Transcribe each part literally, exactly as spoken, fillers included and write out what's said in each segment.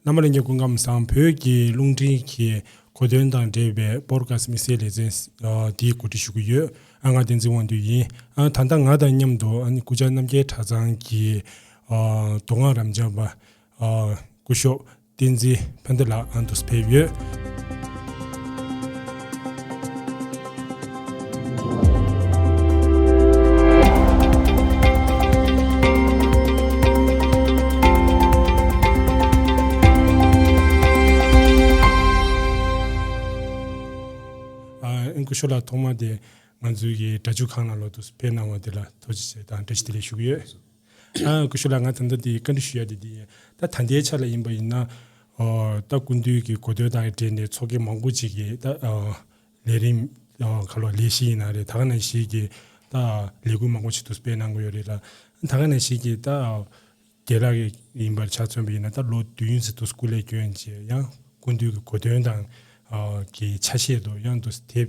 རྣམ་པ་ལྷན་རྒྱས་སྐུ་ཁམས་བཟང་། བོད་ཀྱི་རླུང་འཕྲིན་གྱི་གོ་སྟོན་དང་འབྲེལ་བའི་པོ་ཌི་ཁ་སི་དམིགས་བསལ་ལེ་ཚན་ཨ་འདིའི་གོ་སྒྲིག་ཞུ་གི་ཡོད། ཨ་ང་བསྟན་འཛིན་དབང་འདུས་ཡིན། ཨ་ད་ལྟ་ང་དང་མཉམ་དུ་ཨ་ནི་སྐུ་བཅར་རྣམ་རྒྱལ་གྲྭ་ཚང་གི་ཨ་མདོ་སྔགས་རབ་འབྱམས་པ་ཨ་སྐུ་ཞབས་བསྟན་འཛིན་ཕན་བདེ་ལགས་ཨ་འདུག་ཕེབས་ཡོད། ཨ་སྐུ་ཞབས་ལགས་ཐོག་མ་དེ་ང་ཚོའི་གི་སྒྲ་འཇུག་ཁང་ནང་ལོགས་སུ་ཕེབས་གནང་བ་དེ་ལ་ཐུགས་རྗེ་ཆེ་དང་བཀྲ་ཤིས་བདེ་ལེགས་ཞུ་གི་ཡོད། ཨ་སྐུ་ཞབས་ལགས་ང་ད་ལྟ་དེ་བཀའ་འདྲི་ཞུ་ཡ་དེ་དེ་ཡིན། ད་ད་ལྟའི་ཆ་ལ་ཡིན་པ་ཡིན་ན་ཨོ་ད་སྐུ་མདུན་གྱི་གོ་སྟོན་དང་འབྲེལ་ནས་ཚོགས་སྒེར་མང་པོ་ཅིག་གིས་ད་ཨོ་ལས་རིམ་ཨོ་ག་ལོ་ལས་གཞི་ཡིན་ན་རེད། ད་ག་ནང་བཞིན་གྱི་ད་ལས་འགུལ་མང་པོ་ཞིག་ཏུ་སྤེལ་གནང་གི་ཡོད་རེད་ལ། ད་ག་ནང་བཞིན་གྱི་ད་རྒན་ལགས་ཡིན་པར་ཆ་མཚོན་པ་ཡིན་ན་ད་ལོ་བདུན་ཡུན་ཙམ་དུ་སྐུ་ལས་བསྐྱོན་རྗེས་ཡང་སྐུ་མདུན་གྱི་གོ་སྟོན་དང་ཨ་གི་ཆ་ཤས་དུ་ཡང་དུ་དེབ་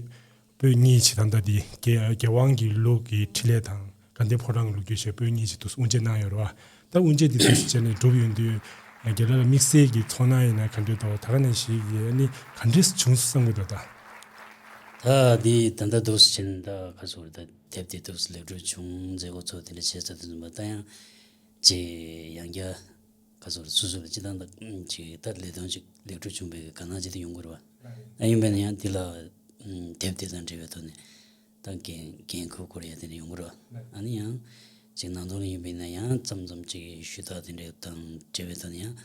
པོད་གཉིས་ཅིག་ད་ལྟ་འདི་རྒྱལ་རྒྱལ་དབང་གི་ལུགས་ཀྱི་འཕྲིན་ལས་དང་དགའ་ལྡན་ཕོ་བྲང་གི་ལོ་རྒྱུས་ཞེས་པོད་གཉིས་ཅིག་དུ་དབུ་འབྱེད་གནང་ཡོད་རེད་བ། ད་དབུ་འབྱེད་འདི་དུས་སུ་བྱས་ནས་གྲུབ་ཡོང་དུས་རྒན་ལགས་ལ་དམིགས་བསལ་གྱི་ཚོར་སྣང་ཡིན་ན་ག་འདྲ་འདུག་ད་ག་ནང་བཞིན་གྱི་ཨ་ནི་ག་འདྲས་བྱུང་སོང་བསམ་གྱི་འདུག་ད། ད་འདི་ད་ལྟ་འདུག་སེ་བྱས་ནས་ད་ག་ཚོད་རེད། ད་དེབ་དེ་འདུག་སེ་ལེགས་གྲུབ་བྱུང་མཛད་སྒོ་ཚོགས་དེ་འདྲ་བྱས་ཚར་དུས་ཙམ་པ་ད་ཡང་ཅིག་ཡང་བསྐྱར་ག་ཚོད་རེད། སོ་སོ་ལ་སྤྱི་བཏང་ད་ཅིག་ད་ལས་དོན་ཅིག་ལེགས་གྲུབ་བྱུང་བའི་དགའ་སྣང་ཅིག་ད་ཡོང་གི་རེད་བ། ད་ཡིན་པས་ན་ཡང་འདི་ལ་དེབ་དེ་དང་འབྲེལ་བའི་ཐོག་ནས་ད་འགན་འགན་འཁུར་དགོས་རེད་ཡ་དེ་འདྲ་ཡོང་གི་རེད་བ། ཨ་ནི་ཡང་ཅིག་ནང་དོན་ལ་ཡིན་པས་ན་ཡང་མཚམས་མཚམས་ཅིག་ཞུ་དག་དེ་འདྲ་དང་འབྲེལ་བའི་ཐོག་ནས་ཡང་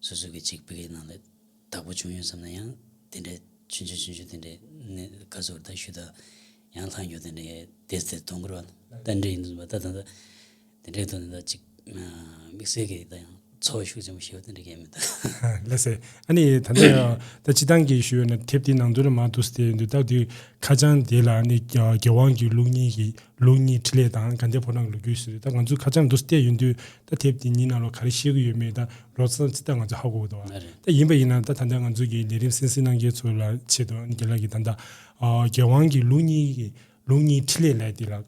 སོ་སོ་གི་ཅིག་ཕ་གིའི་ནང་ལ་བདག་པོ་བྱུང་ཡོད་བསམ་ན་ཡང་དེ་འདྲའི་ཆུང་ཆུང་ཆུང་ཆུང་དེ་འདྲའི་ནས་ག་ཚོད་ད་ཞུ་ད་ཡང་ལྷག་ཡོད་དེ་འདྲའི་དེ་དེ་གཏོང་གི་རེད་བ། ད་འདྲ་ཡིན་དུས་ད་ད་ད་དེ་འདྲའི་ཐོག་ནས་ད་ཅིག་དམིགས་བསལ་གྱི་ད་ཡང་ཚོར་བ་ཤུགས་ཆེན་པོ་ཞེ་པོ་དེ་འདྲ་གས་མི་འདུག་ལགས་སེ། ཨ་ནི་ད་ལྟ་ད་སྤྱི་བཏང་གི་ཞུ་ཡོད་ན་དེབ་དེ་ནང་དོན་ལ་མ་འདུག་སྟེ་འདུག་ད་དེ་ཁ་བྱང་དེ་ལ་ནི་རྒྱལ་དབང་གི་ལུགས་གཉིས་ཀྱི་ལུགས་གཉིས་འཕྲིན་ལས་དང་དགའ་ལྡན་ཕོ་བྲང་གི་ལོ་རྒྱུས་ཟེར། ད་ང་ཚོ་ཁ་བྱང་འདུག་སྟེ་ཡོད་དུས་ད་དེབ་དེ་གཉིས་ནང་ལོགས་ག་རེ་བཤད་ཀྱི་ཡོད་མེད་ད་ལོ་ཙཱ་ཙི་ད་ང་ཚོ་ཧ་གོ་གི་འདུག་བ། ད་ཡིན་པ་ཡིན་ན་ད་ད་ལྟ་ང་ཚོ་གི་ལས་རིམ་གསན་གཟིགས་གནང་མཁན་ཚོ་ལ་ཆེད་དུ་རྒན་ལགས་ཀྱིས་ད་ལྟ་རྒྱལ་དབང་གི་ལུགས་གཉིས་ཀྱི་ལུགས་གཉིས་འཕྲིན་ལས་ལས་དེ་ལ་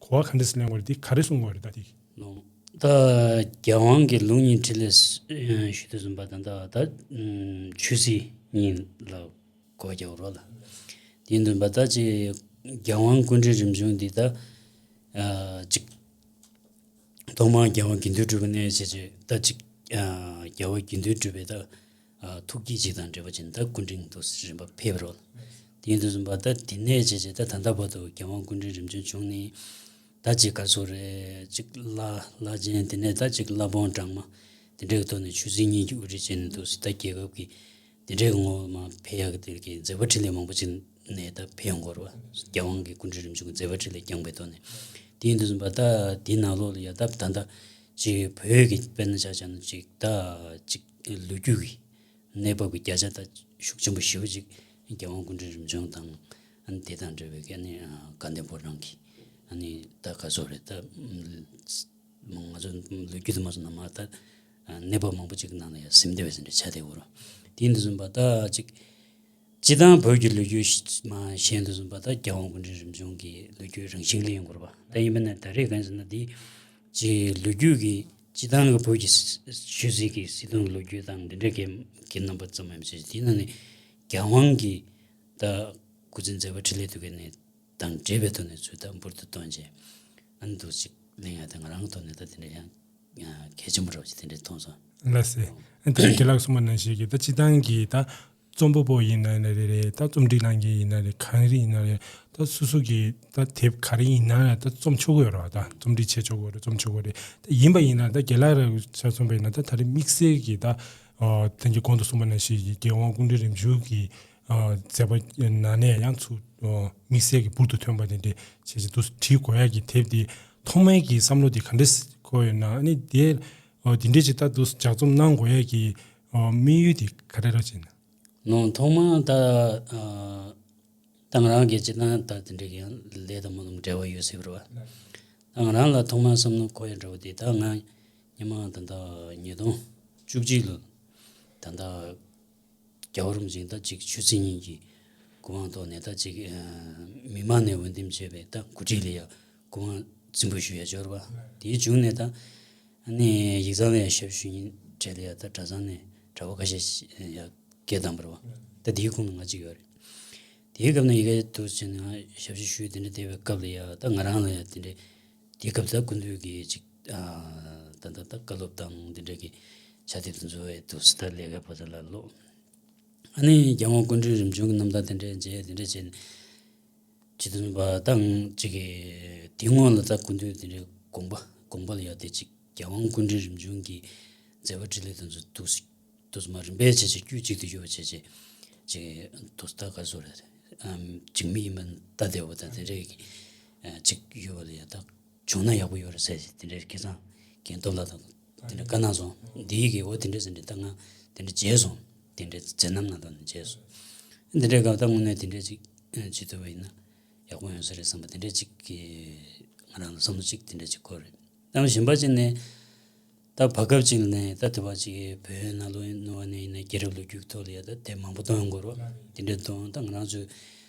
གོ་བ་ག་འདྲ་ཞིག་ལེན་དགོས་རེད། དེ་ག་རེ་གསུང་དགོས་རེད་ད་དེ། ད་རྒྱལ་དབང་གི་ལུགས་གཉིས་འཕྲིན་ལས་ཞུ་དུས་ཙམ་པ་ད་ལྟ་ད་ཆོས་སྲིད་གཉིས་ལ་གོ་རྒྱག་རོགས་ལ། དེ་འདུན་པ་ད་ཅི་རྒྱལ་དབང་སྐུ་ཕྲེང་རིམ་བྱོན་འདི་ད་ཨ་ཅིག་ཐོག་མར་རྒྱལ་བ་དགེ་འདུན་གྲུབ་པའི་གནས་བྱས་རྗེས་ད་ཅིག་ཨ་རྒྱལ་བ་དགེ་འདུན་གྲུབ་པའི་ད་ཨ་ཐུགས་བསྐྱེད་ཅིག་དང་འབྲེལ་བ་ཅན་ད་སྐུ་ཕྲེང་དུ་རིམ་པ་ཕེབས་རོགས་ལ། དེ་འདུན་པ་ད་དེ་ནས་བྱས་རྗེས་ད་ད་ལྟ་བར་དུ་རྒྱལ་དབང་སྐུ་ཕྲེང་རིམ་བྱོན་བྱུང་ནས། ད་ཅིག་ག་ཚོད་རེད། ཅིག་བླ་བླ་ཆེན་དེ་ནས་ད་ཅིག་བླ་དཔོན་གྲངས་མ་དེ་འདྲའི་ཐོག་ནས་ཆོས་སྲིད་གཉིས་ཀྱི་དབུ་ཁྲིད་བྱས་ནས་འདུག་སྲིད་ད་རྒྱལ་ཁབ་ཀྱི་དེ་འདྲའི་ངོ་མ་ཕེབས་ཡག་གི་དེར་གྱི་མཛད་པ་འཕྲིན་ལས་མང་པོ་ཅིག་ནས་ད་ཕེབས་ཡོང་གི་རེད་བ། རྒྱལ་དབང་གི་སྐུ་ཕྲེང་རིམ་བྱོན་གྱི་མཛད་པ་འཕྲིན་ལས་བསྐྱངས་པའི་ཐོག་ནས་དེ་ཡིན་དུས་ཙམ་པ་ད་དེའི་ནང་ལོགས་ལ་ཡ་ད་ད་ད་ཅིག་བོད་ཀྱི་དཔེར་ན་ཆ་བཞག་ན་ཅིག་ད་ཅིག་ལོ་རྒྱུས་ཀྱི་གནས་བབ་ཀྱི་བརྒྱ་ཆ་ད་ཤུགས་ཆེན་པོ་ཞེ་པོ་ཅིག་རྒྱལ་དབང་སྐུ་ཕྲེང་རིམ་བྱོན་དང་ཨ་ནི་དེ་དང་འབྲེལ་བའི་ཨ་ནི་དགའ་ལྡན་ཕོ་བྲང་གི་ཨ་ནི་ད་ག་ཚོད་རེད་ད་ང་ཚོ་ལོ་རྒྱུས་དུ་མ་སོང་ན་མ་ད་གནས་བབ་མང་པོ་ཅིག་ནང་ལ་ཡང་ཟིན་བསྡད་པའི་ཟིན་བྲིས་ཆ་དེ་འོར་དེ་ཡིན་དུས་ཙམ་པ་ད་ཅིག་སྤྱི་བཏང་བོད་ཀྱི་ལོ་རྒྱུས་མ་ཤེས་དུས་ཙམ་པ་ད་རྒྱལ་དབང་སྐུ་ཕྲེང་རིམ་བྱོན་གྱི་ལོ་རྒྱུས་རང་བཞིན་ལ་ཡོང་དགོས་རེད་པ། ད་ཡིན་པ་ན་ད་རེས་གང་ཟེར་ན་འདི་ཅིག་ལོ་རྒྱུས་ཀྱི་སྤྱི་བཏང་གི་བོད་ཀྱི་ཆོས་སྲིད་ཀྱི་སྲིད་དོན་གྱི་ལོ་རྒྱུས་དང་འདི་འདྲ་གི་གི་རྣམ་པ་ཙམ་མ་ཡིན་པ་བྱས་དེ་ནང་ནས་རྒྱལ་དབང་གི་ད་སྐུ་ཚེ་མཛད་པ་འཕྲིན་ལས་དུ་གི་ནས་དང་འབྲེལ་བའི་ཐོག་ནས་ཚུལ་དང་འབུར་དུ་བཏོན་བྱས་ཨ་ནི་འདུག་ཅིག་གླེང་ཡ་དེ་ང་རང་གི་ཐོག་ནས་ད་དེ་འདྲ་ཡང་གལ་ཆེན་པོ་འདྲ་བ་ཞིག་དེ་འདྲ་མཐོང་སོང་། ལགས་སེ། ཨ་ནི་དེ་རྒན་ལགས་གསུངས་པ་ནང་བཞིན་གྱི་ད་སྤྱི་བཏང་གི་ད་རྩོམ་པ་པོ་ཡིན་ན་རེ་རེ་རེད། ད་རྩོམ་སྒྲིག་གནང་མཁན་ཡིན་ན་རེད། གང་རེ་ཡིན་ན་རེད། ད་སོ་སོ་གི་ད་དེབ་ག་རེ་ཡིན་ན་ད་རྩོམ་ཆོག་གི་ཡོད་རེད་བ། ད་རྩོམ་སྒྲིག་བྱེད་ཆོག་གི་ཡོད་རེད། རྩོམ་ཆོག་གི་རེད། ད་ཡིན་པ་ཡིན་ན་ད་རྒན་ལགས་རང་ཆ་མཚོན་པ་ཡིན་ན་ད་ད་རེས་དམིགས་བསལ་གྱི་ད་ཨ་ད་གིན་གོང་དུ་གསུངས་པ་ནང་བཞིན་གྱི་རྒྱལ་དབང་སྐུ་ཕྲེང་རིམ་བྱོན་གྱི་ཨ་མཛད་པ་ནང་ནས་ཡང་ཚུར་ཨ་དམིགས་བསལ་གྱི་འབུར་དུ་ཐོན་པ་དེ་འདྲ་བྱས་བྱས་འདུག་བྲིས་དགོས་ཡ་གི་དེབ་དེ་ཐོག་མའི་གི་བསམ་བློ་དེ་ག་འདྲས་འཁོར་ཡོད་ན། ཨ་ནི་དེ་ཨ་དེ་འདྲས་ཅིག་ད་འདུག་ལྗགས་རྩོམ་གནང་དགོས་ཡ་གི་ཨ་དམིགས་ཡུལ་དེ་ག་རེ་རེད་ཅེ་ན། ནོ་ཐོག་མ་ད་ཨ་ད་ང་རང་གི་སྤྱི་བཏང་ད་དེ་འདྲ་གི་ཡང་ལས་དང་མ་ལམ་འབྲེལ་བ་ཡོད་སྲིད་པ་རེད་བ། ད་ང་རང་ལ་ཐོག་མ་བསམ་བློ་འཁོར་ཡ་འདྲ་བོ་དེ་ད་ང་སྔོན་མ་ད་ལྟ་ཉིས་སྟོང་བཅུ་གཅིག་ལོ་ད་ལྟ་རྒྱལ་བ་རིན་པོ་ཆེ་ད་ཅིག་ཆོས་སྲིད་གཉིས་ཀྱི་སྐུ་དབང་ཐོག་ནས་ད་ཅིག་ཨ་མི་མང་ནས་འོས་འདེམས་བྱས་པའི་ད་འགོ་ཁྲིད་ལ་ཡ་སྐུ་དབང་རྩིས་འབུལ་ཞུ་ཡ་འབྱོར་བ། དེའི་མཇུག་ནས་ད་ཨ་ནི་ཡིག་ཚང་ལ་ཡ་ཞབས་ཞུ་ཡིན་གྲས་ལ་ཡ་ད་གྲྭ་ཚང་ནས་ གྲྭ་པ་ཁ་ཤས་ཤིག་ཡ་སྐད་བཏང་བ་རེད་བ། ད་དེའི་ཁོངས་ནས་ང་གཅིག་ཡོད་རེད། དེའི་སྐབས་ནས་ཡི་གེ་འདུག་བྱས་ནས་ང་ཞབས་ཕྱི་ཞུས་དེ་འདྲ་བསྡད་པའི་སྐབས་ལ་ཡ་ད་ང་རང་ལ་ཡ་དེ་འདྲ་དེའི་སྐབས་ད་སྐུ་མདུན་གྱི་ཅིག་ཨ་ད་ད་ད་བཀའ་སློབ་དང་དེ་འདྲ་གི་ཕྱག་དེབ་དེ་ཚོ་ཡ་འདུག་ད་ལས་ཀ་བ་ད་ལ་ཀློག་ཨ་ནི་རྒྱལ་དབང་སྐུ་ཕྲེང་རིམ་བྱོན་གྱི་རྣམ་ཐར་དེ་འདྲ་མཇལ་དེ་འདྲ་བྱས་ནས། ཇི་ལྟར་མིན་པ་དང་གཅིག་གི་དེའི་སྔོན་ལ་ད་སྐུ་མདུན་དེ་འདྲའི་དགོངས་པ་དགོངས་པ་ལ་ཡ་དེ་གཅིག་རྒྱལ་དབང་སྐུ་ཕྲེང་རིམ་བྱོན་གྱི་མཛད་པ་འཕྲིན་ལས་དེ་ཚོ་འདུག་འདུག་མ་རིམ་པས་བྱས་བྱས་དཀྱུས་གཅིག་ཏུ་ཡོད་པ་བྱས་བྱས་གཅིག་འདུག་ད་ག་སོ་རེད། ཨམ་གཅིག་མི་ཡིན་པ་ལྟ་བདེ་བོ་དང་དེ་འདྲའི་གི་ཨ་གཅིག་ཡོད་པ་ལ་ཡ་ད་བྱུང་ན་ཡག་པོ་ཡོད་རེད་ཟེར་བྱས་དེ་འདྲའི་སྐལ་བཟང་རྒན་སྟོབས་ལགས་དང་དེ་འདྲ་བཀའ་གནང་སོང་། འདིའི་གི་འོ་དེ་འདྲ་ཟེར་འདྲ་ད་ང་དེ་འདྲ་མཇལ་སོང་། དེ་འདྲའི་མཛད་རྣམ་ནང་ལ་ནས་མཇལ་སོང་། འདི་འདྲའི་སྐབས་ད་དངོས་གནས་དེ་འདྲ་ཅིག་བྱེད་ཐུབ་པ་ཡིན་ན་ཡག་པོ་ཡོང་ས་རེད་བསམ་པ་དེ་འདྲ་ཅིག་གི་ང་རང་ལ་བསམ་བློ་ཅིག་དེ་འདྲ་ཅིག་འཁོར་རེད། ད་གཞན་པ་ཅིག་ནས་ད་བར་སྐབས་ཅིག་ནས་ད་དེ་བ་ཅིག་བོད་ནང་ལོགས་ནང་བ་ནས་ཡིན་ན་རྒྱལ་རབས་ལོ་རྒྱུས་ཀྱི་ཐོག་ལ་ཡ་ད་དེབ་མང་པོ་གཏོང་ཡོང་གི་རེད་བ། དེ་འདྲ་གཏོང་ད་ང་རང་ཚོའི་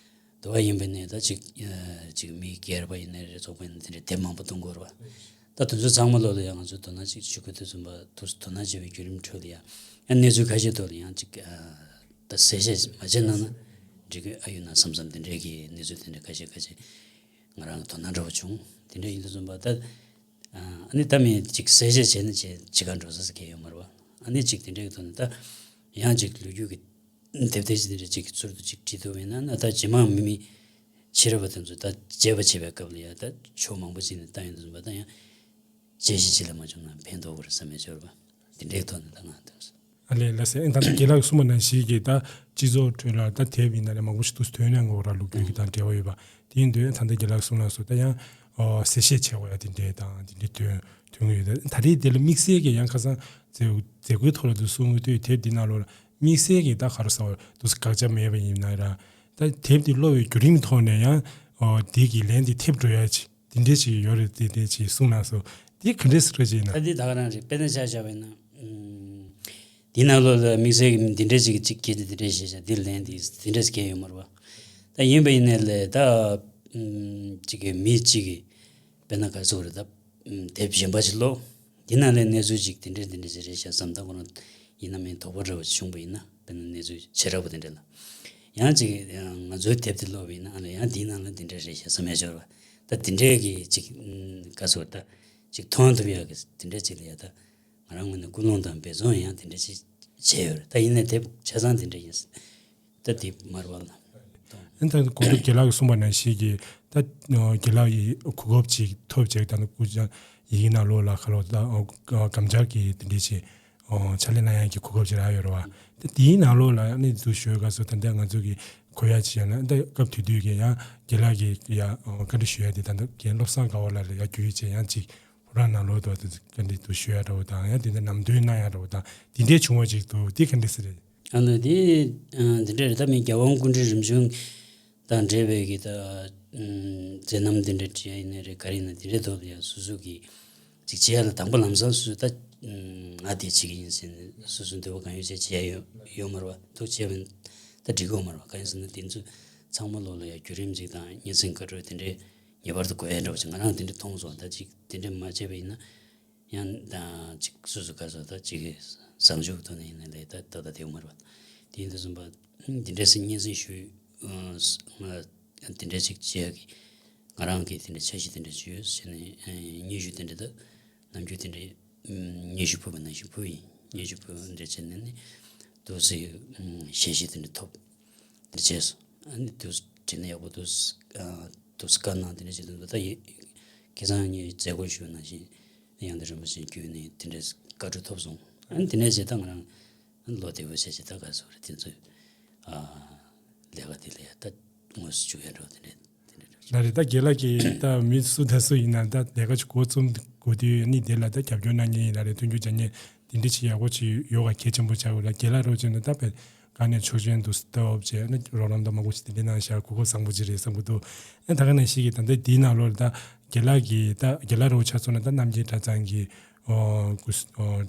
དེ་བ་ཡིན་པ་ནས་ད་ཅིག་ཅིག་མི་སྒེར་པ་ཡིན་ན་རེད་ཚོགས་པ་ཡིན་ན་དེ་འདྲ་དེབ་མང་པོ་གཏོང་གི་ཡོད་རེད་བ། ད་དེ་ཚོ་ཚང་མ་ལོག་ལ་ཡང་ང་ཚོས་དོ་སྣང་ཅིག་ཞུ་དགོས་དུས་ཙམ་པ་དུ་དོ་སྣང་བྱེད་པའི་བརྒྱུད་རིམ་ཁྲོད་ལ་ཡང་ཡང་གནས་ཚུལ་ཁ་ཤས་ཐོག་ལ་ཡང་ཅིག་ཨ་ད་གསལ་བཤད་མ་བྱས་གནང་ན་འགྲིག་གི་ཨ་ཡོད་ན་བསམ་བསམ་དེ་འདྲའི་གི་གནས་ཚུལ་དེ་འདྲ་ཁ་ཤས་ཁ་ཤས་ང་རང་གི་དོ་སྣང་འདྲ་བོ་བྱུང་། དེ་འདྲ་ཡིན་དུས་ཙམ་པ་ད་ཨ་ནི་ད་མི་ཅིག་གསལ་བཤད་བྱས་ན་བྱས་ཅི་ག་འགྲོ་ས་ཟེར་མཁན་ཡོད་མ་རེད་བ། ཨ་ནི་ཅིག་དེ་འདྲའི་གི་ཐོག་ནས་ད་ཡང་ཅིག་ལོ་རྒྱུས་ཀྱི་དེབ་ཐེར་ཅིག་དེ་འདྲ་ཅིག་གི་ཚུལ་དུ་ཅིག་བྲིས་ཐུབ་པ་ཡིན་ན་ན་ད་རྗེས་མ་མི་མི་ཕྱི་རབས་པ་དེ་ཚོ་ད་དཔྱད་པ་བྱེད་པའི་སྐབས་ལ་ཡ་ད་ཕྱོགས་མང་པོ་ཅིག་ནས་ལྟ་ཡོང་དུས་ཙམ་པ་ད་ཡང་དཔྱད་གཞི་ཅིག་ལ་མ་བྱུང་ན་ཕན་ཐོགས་པར་བསམ་ཡ་ཅིག་ཡོད་རེད་པ། དེ་འདྲའི་ཐོག་ནས་ད་ང་དོན་ཨ་ལས་ལ་སེ་ཨེ་ད་ལྟ་རྒན་ལགས་གསུངས་པ་ནང་བཞིན་གྱི་ད་སྤྱི་ཚོགས་ཁྲོད་ལ་ད་དེབ་ཡིན་ན་ལས་མང་པོ་ཞིག་འདུག་ཐོན་ཡོང་གི་ར་ལོ་རྒྱུས་ཀྱི་དང་འབྲེལ་བ་ཡོད་པ། དེ་ཡིན་དུས་ད་ལྟ་རྒན་ལགས་གསུངས་ལ་སོ་ད་ཡང་ཨོ་གསལ་བཤད་བྱས་པ་ཡ་དེ་འདྲའི་དང་དེ་འདྲའི་ཐོན་ཐོན་གི་ཡོད། ད་ད་རེས་དེ་ལ་དམིགས་བསལ་གྱི་ཡང་ཁ་སང་མཛད་མཛད་སྒོའི་ཐོག་ལ་དུ་གསུང་གི་དུས་དེབ་འདི་ནང་ལོགས་ལ་དམིགས་བསལ་གྱི་ད་ག་རེ་ཟེར་བ་དུ་དགག་བྱ་མེད་པ་ཡིན་ན་ར། ད་དེབ་འདི་ཀློག་པའི་བརྒྱུད་རིམ་ཐོག་ནས་ཡང་ཨོ་དེ་གི་ལན་འདི་ཐེབས་འགྲོ་ཡ་ཅིག་དེ་འདྲའི་ཅིག་ཡོད་རེད། དེ་འདྲའི་ཅིག་གསུང་གནང་སོང་། དེ་ག་འདྲས་སེ་རེད་ཅེ་ན། ད་འདི་ད་ག་རང་རེད། དཔེར་ན་ཆ་བཞག་པ་ཡིན་ན། ཨུམ། འདི་ནང་ལོགས་ལ་དམིགས་བསལ་གྱི་འདི་འདྲས་ཅིག་ཅིག་སྐད་ཆ་འདི་འདྲས་བཤད་བྱ་འདི་ལན་འདི་འདི་འདྲས་སྐད་ཡོད་མ་རེད་བ། ད་ཡིན་པ་ཡིན་ནའི་ལས་ད་ཨུམ་ཅིག་གི་མི་ཅིག་གི་དཔེར་ན་ག་ཚོད་རེད་ད་ཨུམ་དེབ་གཞན་པ་ཅིག་ཀློག་འདི་ནང་ལས་གནས་ཚུལ་ཅིག་འདི་འདྲས་འདི་འདྲས་ཅིག་རེད་ཤག་བསམ་ད་ཁོ་རང་ཡིན་ན་མིན་དོགས་པ་འདྲ་བ་བྱུང་པ་ཡིན་ན་དཔེར་ན་གནས་ཚུལ་བྱེ་བྲག་པ་དེ་འདྲས་ལ་ཡང་ཅིག་ང་ཚོའི་དེབ་དེ་ཀློག་པ་ཡིན་ན་ཨ་ལས་ཡང་འདི་ནང་ལ་འདི་འདྲས་རེད་ཤག་བསམ་ཡ་ཅིག་ཡོད་རེད་བ། ད་དེ་འདྲའི་གི་ཅིག་ཨུམ་ག་ཚོད་ད་ཅིག་མཐོང་ཐུབ་ཡག་གི་དེ་འདྲ་ཅིག་ལ་ཡ་ད་ང་རང་ངོས་ནས་ཀུན་སློང་དང་འབད་བརྩོན་ཡང་དེ་འདྲ་ཅིག་བྱས་ཡོད་རེད། ད་ཡིན་ནའི་དེབ་ཆ་ཚང་དེ་འདྲ་ཡིན། ད་དེ་མར་བ་ལ། ཨ་ནི་ད་གོང་དུ་རྒན་ལགས་ཀྱིས་གསུངས་པ་ནང་བཞིན་གྱི་ད་རྒན་ལགས་ཡི་གོ་སྐབས་ཅིག་ཐོབ་བྱས་ད་ནི་སྐུ་ཡི་གེ་ནང་ལོགས་ལ་ཁ་ལོ་ད་གམ་བཅར་གྱི་དེ་འདྲ་ཅིག་ཕྱག་ལས་གནང་ཡག་གི་གོ་སྐབས་ཅིག་རག་ཡོད་རེད་བ། ད་དེའི་ནང་ལོགས་ལ་ཨ་ནི་འདུག་ཞུ་དགོས་སོ་ད་ལྟ་ང་ཚོ་གི་གོ་ཡ་ཅིག་ཡང་ན་ད་སྐབས་དེ་དུས་ཀྱི་ཡང་རྒན་ལགས་ཀྱི་ཡ་བཀའ་འདྲི་ཞུ་ཡ་དེ་ད་ལྟ་རྒན་བློ་བཟང་དགའ་བ་ལགས་ལ་ཡ་བརྒྱུད་བྱས་ཡང་ཅིག་ཕོ་བྲང་ནང་ལོགས་དུ་བཀའ་འདྲི་དུ་ཞུ་ཡ་འདྲ་བོ་དང་ཡང་དེ་འདྲ་ནམ་དུས་གནང་ཡ་འདྲ་བོ་དང་དེ་འདྲའི་བྱུང་བ་ཅིག་འདུག་དེ་ག་འདྲ་སེ་རེད། ཨ་ནི་དེ་འདི་འདྲ་རེད། ད་མི་རྒྱལ་དབང་སྐུ་ཕྲེང་རིམ་བྱོན་དང་འབྲེལ་བའི་གི་ད་མཛད་རྣམ་འདི་འདྲ་བྲིས་ཡ་ཡིན་ནའི་རེད་ག་རེ་ཡིན་ན་དེ་འདྲའི་ཐོག་ལ་ཡང་སོ་སོ་གི་ཅིག་བྱེད་ཡ་ལ་དང་པོ་ལམ་སང་སོ་སོ་ད་ང་དེ་བྱེད་ཀྱི་ཡིན་ཟེར་ནས་སོ་སོ་འདོད་པ་གང་ཡོད་བྱས་བྱེད་ཡ་ཡོད་ཡོད་མ་རེད་བ། ཐུགས་བྱས་པ་ཡིན་ད་འགྲིག་གི་ཡོད་མ་རེད་བ། གང་ཡིན་ཟེར་ན་དེ་ཚོ་ཚང་མ་ལོག་ལ་ཡ་བརྒྱུད་རིམ་ཅིག་དང་སྙན་སེང་བཀའ་འཁྲོལ་དེ་འདྲའི་ངེས་པར་དུ་དགོས་ཡ་འདྲ་བོ་ཅིག་ང་རང་དེ་འདྲ་མཐོང་སོང་། ད་ཅིག་དེ་འདྲ་མ་བྱས་པ་ཡིན་ན། ཡང་ཅིག་སོ་སོ་ག་ཚོད་ད་ཅིག་བཟང་ཕྱོགས་ཐོག་ནས་ཡིན་ན་ལས་ད་ད་ད་དེ་མ་རེད་པ། དེ་ཡིན་དུས་ཙམ་པ་འདི་འདྲ་སེ་སྙན་སེང་ཞུ་ང་དེ་འདྲ་ཅིག་བྱེད་ཡག་གི་ང་རང་གི་དེ་འདྲ་འཆར་གཞི་དེ་འདྲ་ཅིག་ཡོད་ཟེར་ནས་སྙན་ཞུ་དེ་འདྲ་ད་ནམ་རྒྱུན་དེ་འདྲ་སྙན་ཞུ་ཕུལ་བ་ནང་བཞིན་ཕུལ་ཡིན། སྙན་ཞུ་ཕུལ་འདྲ་བྱས་ནས་ནི་དུ་སེ་ཞལ་བཞེས་དེ་འདྲ་ཐོབ། དེ་བྱས་སོང་། ཨ་ནི་དུ་དྲན་ན་ཡག་པོ་འདུག་ཨ་དུ་བཀའ་གནང་དེ་འདྲ་བྱེད་དུ་འདུག་ད་ཡིན་ཁ་སང་ངས་མཛད་སྒོ་ཞུས་ནང་བཞིན་ཡང་དེ་རིན་པོ་ཆེ་བརྒྱུད་ནས་དེ་འདྲའི་བཀའ་འཁྲོལ་ཐོབ་སོང་། ཨ་ནི་དེ་ནས་བྱས་ད་ང་རང་ལོ་བདེ་པོ་བྱས་བྱས་ད་ག་སོ་རེད། དེ་ཚོས་ཨ་ལས་ཀ་དེ་ལ་ཡ་ད་དངོས་སུ་བཅུག་ཡ་འགྲོ་དེ་འདྲ་དེ་འདྲ་འགྲོ། ལ་རེད། ད་རྒན་ལགས་ཀྱིས་ད་མི་སུ་དང་སུ་ཡིན་ན་ད་ལས་ཀ་ཅིག་འགོ་རྩོམ་དགོས་དུས་ཨ་ནི་དེ་ལ་ད་རྒྱབ་སྐྱོར་གནང་མཁན་ཡིན་ལ་རེད། མཐུན་འགྱུར་བྱ་མཁན་དེ་འདྲ་ཅིག་ཡག་པོ་ཅིག་ཡོད་ག་གལ་ཆེན་པོ་ཆགས་ཡོད་ལ། རྒན་ལགས་རོགས་བྱས་ན་ད་བས་ག་ནས་ཆོག་མཆན་དུ་སྟབས་བྱས་ན་རོགས་རམ་དང་མང་པོ་ཞིག་དེ་འདྲ་གནང་ཤག་གོ་སྐབས་བཟང་པོ་ཅིག་རེད་བསམ་གི་འདུག་ཨ་ད་ག་ནང་བཞིན་གྱི་ད་ལྟ་དེའི་ནང་ལོགས་ལ་ད་རྒན་ལགས་ཀྱིས་ད་རྒན་ལགས་རོགས་ཆ་མཚོན་ན་ད་རྣམ་རྒྱལ་གྲྭ་ཚང་གི་ཨོ་སྐུ་ཨོ་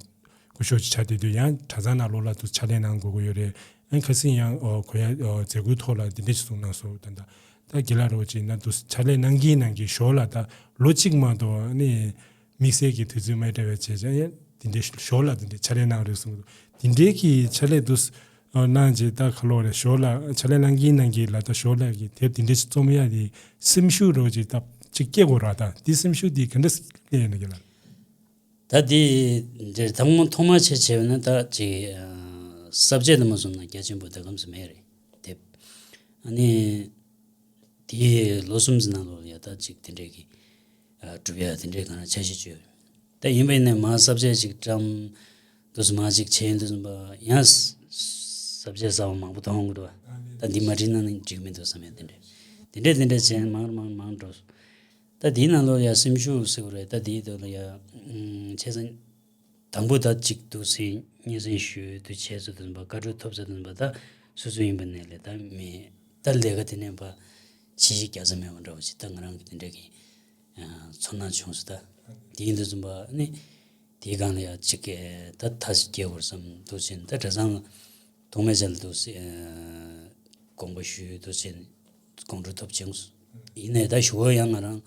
སྐུ་ཞབས་ཅིག་ཆགས་བསྡད་དུས་ཡང་གྲྭ་ཚང་ནང་ལོགས་ལ་དུ་ཕྱག་ལས་གནང་དགོས་ཀྱི་ཡོད་རེད། ཨ་ཁ་སང་ཡང་ཨོ་གོ་ཡ་ཨོ་མཛད་སྒོའི་ཐོག་ལ་འདི་འདྲ་ཞིག་གསུངས་གནང་སོང་། ད་ད་རྒན་ལགས་རོགས་ཅིག་ན་དུ་ཕྱག་ལས་གནང་གིན་གནང་གིན་ཞོར་ལ་ད་ལོ་གཅིག་མ་གཏོགས་ཨ་ནི་དམིགས་བསལ་གྱི་དུས་ཚོད་མ་སྤྲད་པའི་བྱས་ཙང་ཡང་ དེ་འདྲའི་ཞོར་ལ་དེ་འདྲའི་ཕྱག་ལས་གནང་རེད་གསུངས་འདུག་དེ་འདྲའི་གི་ཕྱག་ལས་འདུག་ཨ་གནང་རྗེས་ད་ཁ་ལོ་རེ་ཞོར་ལ་ཕྱག་ལས་གནང་གིན་གནང་གིན་ལ་ད་ཞོར་ལ་གི་དེབ་དེ་འདྲའི་ཞིག་རྩོམ་ཡ་དེ་སེམས་ཤུགས་རོ་ཅིག་ད་ཅིག་སྐྱེ་དགོས་ར། ད་དེ་སེམས་ཤུགས་དེ་ག་འདྲ་སླེབས་ཡོད་ན་གི་ལ། ད་དེ་འདིར་ཐང་མོ་ཐོག་མ་ཆེ་ཆེ་བས་ན་ད་ཅིག་ཨ་ས་བཅད་དུ་མ་སོང་ན་རྒྱ་ཆེན་པོ་ད་གམ་སུ་མེད་རེད་དེབ། ཨ་ནི་དེའི་ལོ་གསུམ་ཙམ་ནང་ལོགས་ལ་ཡ་ད་ཅིག་དེ་འདྲའི་གི་ཨ་གྲུབ་ཡ་དེ་འདྲའི་གང་ལ་འཆར་གཞི་བཅོས། ད་ཡིན་པ་ཡིན་ནའི་མ་ས་བཅད་ཅིག་བཀྲམ་འདུག་སེ་མ་ཅིག་བྱས་འདུག་སེ་པ་ཡང་ས་བཅད་གསར་པ་མང་པོ་མཐོང་གི་འདུག་ད་འདི་མ་བྲིས་ན་ནི་འགྲིག་མི་འདུག་བསམ་ཡ་དེ་འདྲ་དེ་འདྲ་དེ་འདྲ་བྱས་མང་རུ་མང་རུ་མང་རུ་འགྲོ། ད་དེའི་ནང་ལོགས་ཡ་སེམས་ཤུགས་ཟེར་བ་རེད། ད་དེའི་ཐོག་ལ་ཡ་ཨུམ་བྱས་ཙང་དང་པོ་ད་ཅིག་འདུག་སེ་སྙན་སེང་ཞུས་འདུག་བྱས་ཚོད་འདུག་སེ་པ་བཀའ་འཁྲོལ་ཐོབ་ཚོད་འདུག་སེ་པ་ད་སོ་སོ་ཡིན་པ་ནས་ལས་ད་མེད། ད་ལས་ཀ་དེ་ནས་པ་ཕྱི་གཞི་རྒྱག་ས་མེད་པ་འདྲ་བོ་ཞིག་ད་ང་རང་གི་དེ་འདྲ་གི་ཚོར་སྣང་བྱུང་སོང་། ད་དེ་ཡིན་དུས་ཙམ་པ་ནི་དེའི་སྒང་ལ་ཡ་གཅིག་གི་ད་ཐག་ཅིག་བཀལ་དགོས་བསམ་འདུག་ཕྱིན། ད་གྲྭ་ཚང་ཐོག་མའི་ཆ་ལ་འདུག་སེ་དགོངས་པ་ཞུས་འདུག་ཕྱིན་དགོངས་འཁྲོལ་ཐོབ་བྱུང་སོང་། ཡིན་ནའི་ད་ཞུ་བ་ཡང་ང་རང་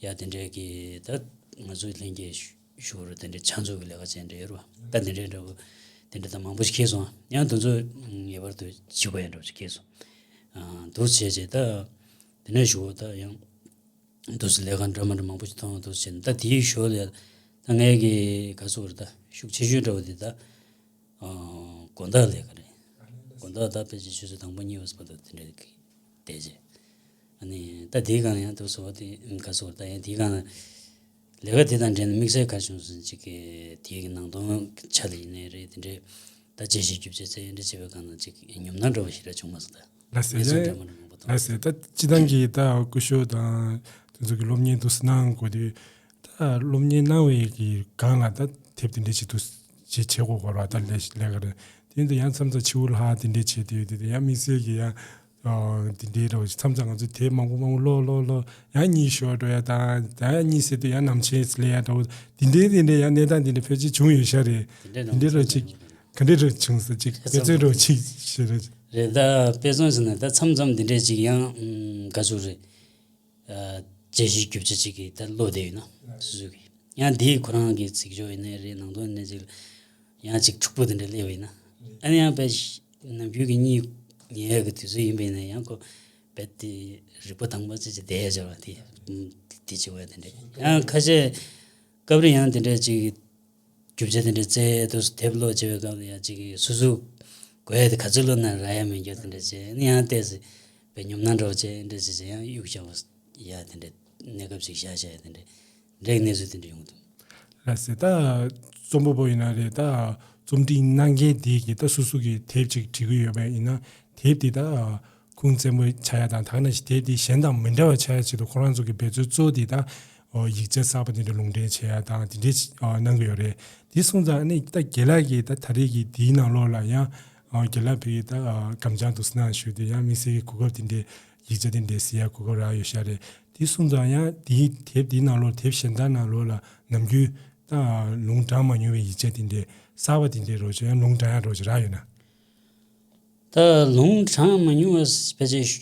ཡ་དེ་འདྲའི་གི་ད་ང་ཚོའི་ལྷན་རྒྱས་ཞུ་བ་དེ་འདྲའི་ཕྱག་མཛོད་ཀྱི་ལས་ཀ་བྱས་འདྲ་ཡོད་རེད་བ། ད་དེ་འདྲའི་འདྲ་བོ་དེ་འདྲ་ད་མང་པོ་ཞིག་འཁེལ་སོང་། ཡང་དེ་ཚོ་ངེས་པར་དུ་བྱེད་དགོས་ཡ་འདྲ་བོ་ཞིག་འཁེལ་སོང་། འདུག་བྱས་རྗེས་ད་དེ་ནས་ཞུ་བ་ད་ཡང་། འདུག་སེ་ལས་ཀ་འདྲ་མི་འདྲ་མང་པོ་ཞིག་མཐོང་འདུག་ཟེར་ནས། ད་དེའི་ཞོར་ལ་ད་ངས་ཀྱི་ག་ཟེར་བ་རེད། ད་ཤུགས་ཆེ་ཤོས་འདྲ་བོ་དེ་ད་ཨ་དགོང་དག་ལས་ཀ་རེད། དགོང་དག་ད་ཕལ་ཆེར་ཆུ་ཚོད་དང་པོ་གཉིས་པ་ཙམ་དུ་དེ་འདྲ་གི་བསྡད་རྗེས། ཨ་ནི་ད་དེའི་སྒང་ཡང་འདུག་སེ་བ་དེ་ག་ཟེར་བ་རེད། ད་ཡང་དེའི་སྒང་ལས་ཀ་དེ་དང་འབྲེལ་ནས་དམིགས་བསལ་ག་རེ་བྱུང་སོང་ཅིག་གི་དེའི་གི་ནང་དོན་ཆ་ལ་ཡིན་ནའི་རེད། དེ་འདྲའི་ད་དཔྱད་ཞིབ་རྒྱུ་ཆ་ཚད་འདྲ་བྱེད་པའི་སྒང་ན་ཅིག་ཉམས་སྣང་འདྲ་བོ་ཞིག་ར་བྱུང་མ་སོང་། ད་ལགས་སོ། ངས་སོང་འདྲ་མ་འདྲ་མང་པོ་མཐོང་། ལགས་སོ། ད་སྤྱི་བཏང་གི་ད་སྐུ་ཞབས་དང་དེ་ཚོ་གི་སློབ་གཉེར་འདུག་སེ་གནང་དགོས་དུས། ད་སློབ་གཉེར་གནང་བའི་གི་སྒང་ལ་ད་དེབ་དེ་འདྲས་ཅིག་འདུག་སེ་བྱེད་བྱེད་དགོས་དགོས་ར། ད་ལས་ལས་ཀ་རེད། དེ་ཡིན་དུས་ཡང་མཚམས་མཚམས་ཕྱི་པོ་ལྷག་དེ་འདྲས་བྱེད་དུས་དེ་དེ་ཡང་དམིགས་བསལ་གྱི་ཡང་ཨ་དེ་འདྲའི་ར་བ་ཞིག་མཚམས་མཚམས་ང་ཚོ་དེབ་མང་པོ་མང་པོ་ཀློག་ཀློག་ཀློག་ཡང་གཉིད་ཤོར་འགྲོ་ཡ་དང་། ད་ཡང་གཉིད་སད་དུས་ཡང་ནམ་ཕྱེད་སླེབས་ཡ་འདྲ་བོ། དེ་འདྲའི་དེ་འདྲའི་ཡང་གནས་སྟངས་དེ་འདྲ་ཕལ་ཆེར་བྱུང་ཡོད་ཤག་རེད། དེ་འདྲའི་ར་བ་ཅིག་ག་འདྲའི་ར་བ་བྱུང་སོང་ཅིག་དཔེ་མཚོན་ར་བ་ཅིག་ཞེས་རེད། རེད། ད་དཔེ་མཚོན་ཟེར་ན་ད་མཚམས་མཚམས་དེ་འདྲའི་ཅིག་ཡང་ཨམ་ག་ཚོད་རེད། ཨ་དཔྱད་གཞིའི་རྒྱུ་ཆ་ཅིག་གི་ད་བློ་བདེ་ཡོད་ན་སོ་སོ་གི་ཡང་དེའི་ཁོ་རང་གི་ཚིག་སྦྱོར་ཡིན་ནའི་རེད། ནང་དོན་ཡིན་ནའི་ཅིག་ཡང་ཅིག་འཁྲུག་པོ་དེ་འདྲ་སླེབས་པ་ཡིན་ན། ཨ་ནི་ཡང་དཔེ་ནམ་རྒྱུན་གྱི་གཉིད་ཉལ་ཡག་གི་དུས་ཚོད་ཡིན་པ་ཡིན་ན་ཡང་ཁོ་རྦད་དེ་རིག་པ་དྭངས་པ་ཅིག་ཅིག་བསྡད་ཡ་བྱ་བ་དེ་དེ་བྱེད་དགོས་ཡ་དེ་འདྲ། ཡང་ཁ་ཤས་སྐབས་རེ་ཡང་དེ་འདྲ་ཅིག་རྒྱུ་ཆ་དེ་འདྲ་བཙལ་དུས་དེབ་ཀློག་བྱེད་པའི་སྐབས་ལ་ཡང་ཅིག་སོ་སོ་དགོས་ཡ་དེ་ག་ཚོད་ཀློག་ན་རག་ཡ་མེད་རྒྱུ་དེ་འདྲ་བྱས་ནས་ཡང་བལྟས་ཚེ་དཔེ་ཉོབ་སྣང་འདྲ་བོ་བྱས་འདྲ་བྱས་བྱས་ཡང་གཡུག་བཞག་པ་ཡ་དེ་འདྲ་གནས་སྐབས་ཅིག་བཞག་བྱས་དེ་འདྲ་འདྲའི་གནས་ཚུལ་དེ་འདྲ་ཡོང་གི་འདུག་ལགས་སེ། ད་རྩོམ་པ་པོ་ཡིན་ན་རེད། ད་རྩོམ་སྒྲིག་གནང་མཁན་དེ་གིས་ད་སོ་སོ་གི་དེབ་ཅིག་བྲིས་ཀྱི་ཡོད་པ་ཡིན་ན། དེབ་དེ་ད་ཁུངས་བཙན་པོ་ཆགས་ཡ་དང་། ད་ག་ནང་བཞིན་དེབ་དེ་གཞན་དང་མི་འདྲ་བ་ཆགས་ཡ་ཆེད་དུ་ཁོ་རང་ཚོ་གི་འབད་བརྩོན་གཙོ་བོ་དེ་ད་ཡིག་ཆ་གསར་པ་དེ་འདྲ་ལུང་འདྲེན་བྱེད་ཡ་དང་དེ་འདྲའི་གནང་གི་ཡོད་རེད། དེ་སོང་ཙང་ཨ་ནི་ད་རྒན་ལགས་ཀྱིས་ད་ད་རེས་ཀྱི་དེའི་ནང་ལོགས་ལ་ཡང་རྒན་ལགས་ཕ་གི་ད་སྐར་ཆ་འདུག་སེ་གནང་ཞུས་ཏེ། ཡང་དམིགས་བསལ་གྱི་གོ་སྐབས་དེ་འདྲའི་ཡིག་ཆ་དེ་འདྲ་གཟིགས་ཡ་གོ་སྐབས་རག་ཡོད་ཤག་རེད། དེ་སོང་ཙང་ཡང་དེའི་དེབ་དེའི་ནང་ལོགས། དེབ་གཞན་དག་ནང་ལོགས་ལ་ནམ་རྒྱུན་ད་ལུང་དྲངས་མ་མྱོང་བའི་ཡིག་ཆ་དེ་འདྲའི་གསར་པ་དེ་འདྲའི་རོ་ཅོ་ཡང་ལུང་དྲངས་ཡ་རོ་ཅོ་རག་ཡོད་ན། ད་ལུང་དྲངས་མ་མྱོང་བ་ཕལ་ཆེར་ཞུ་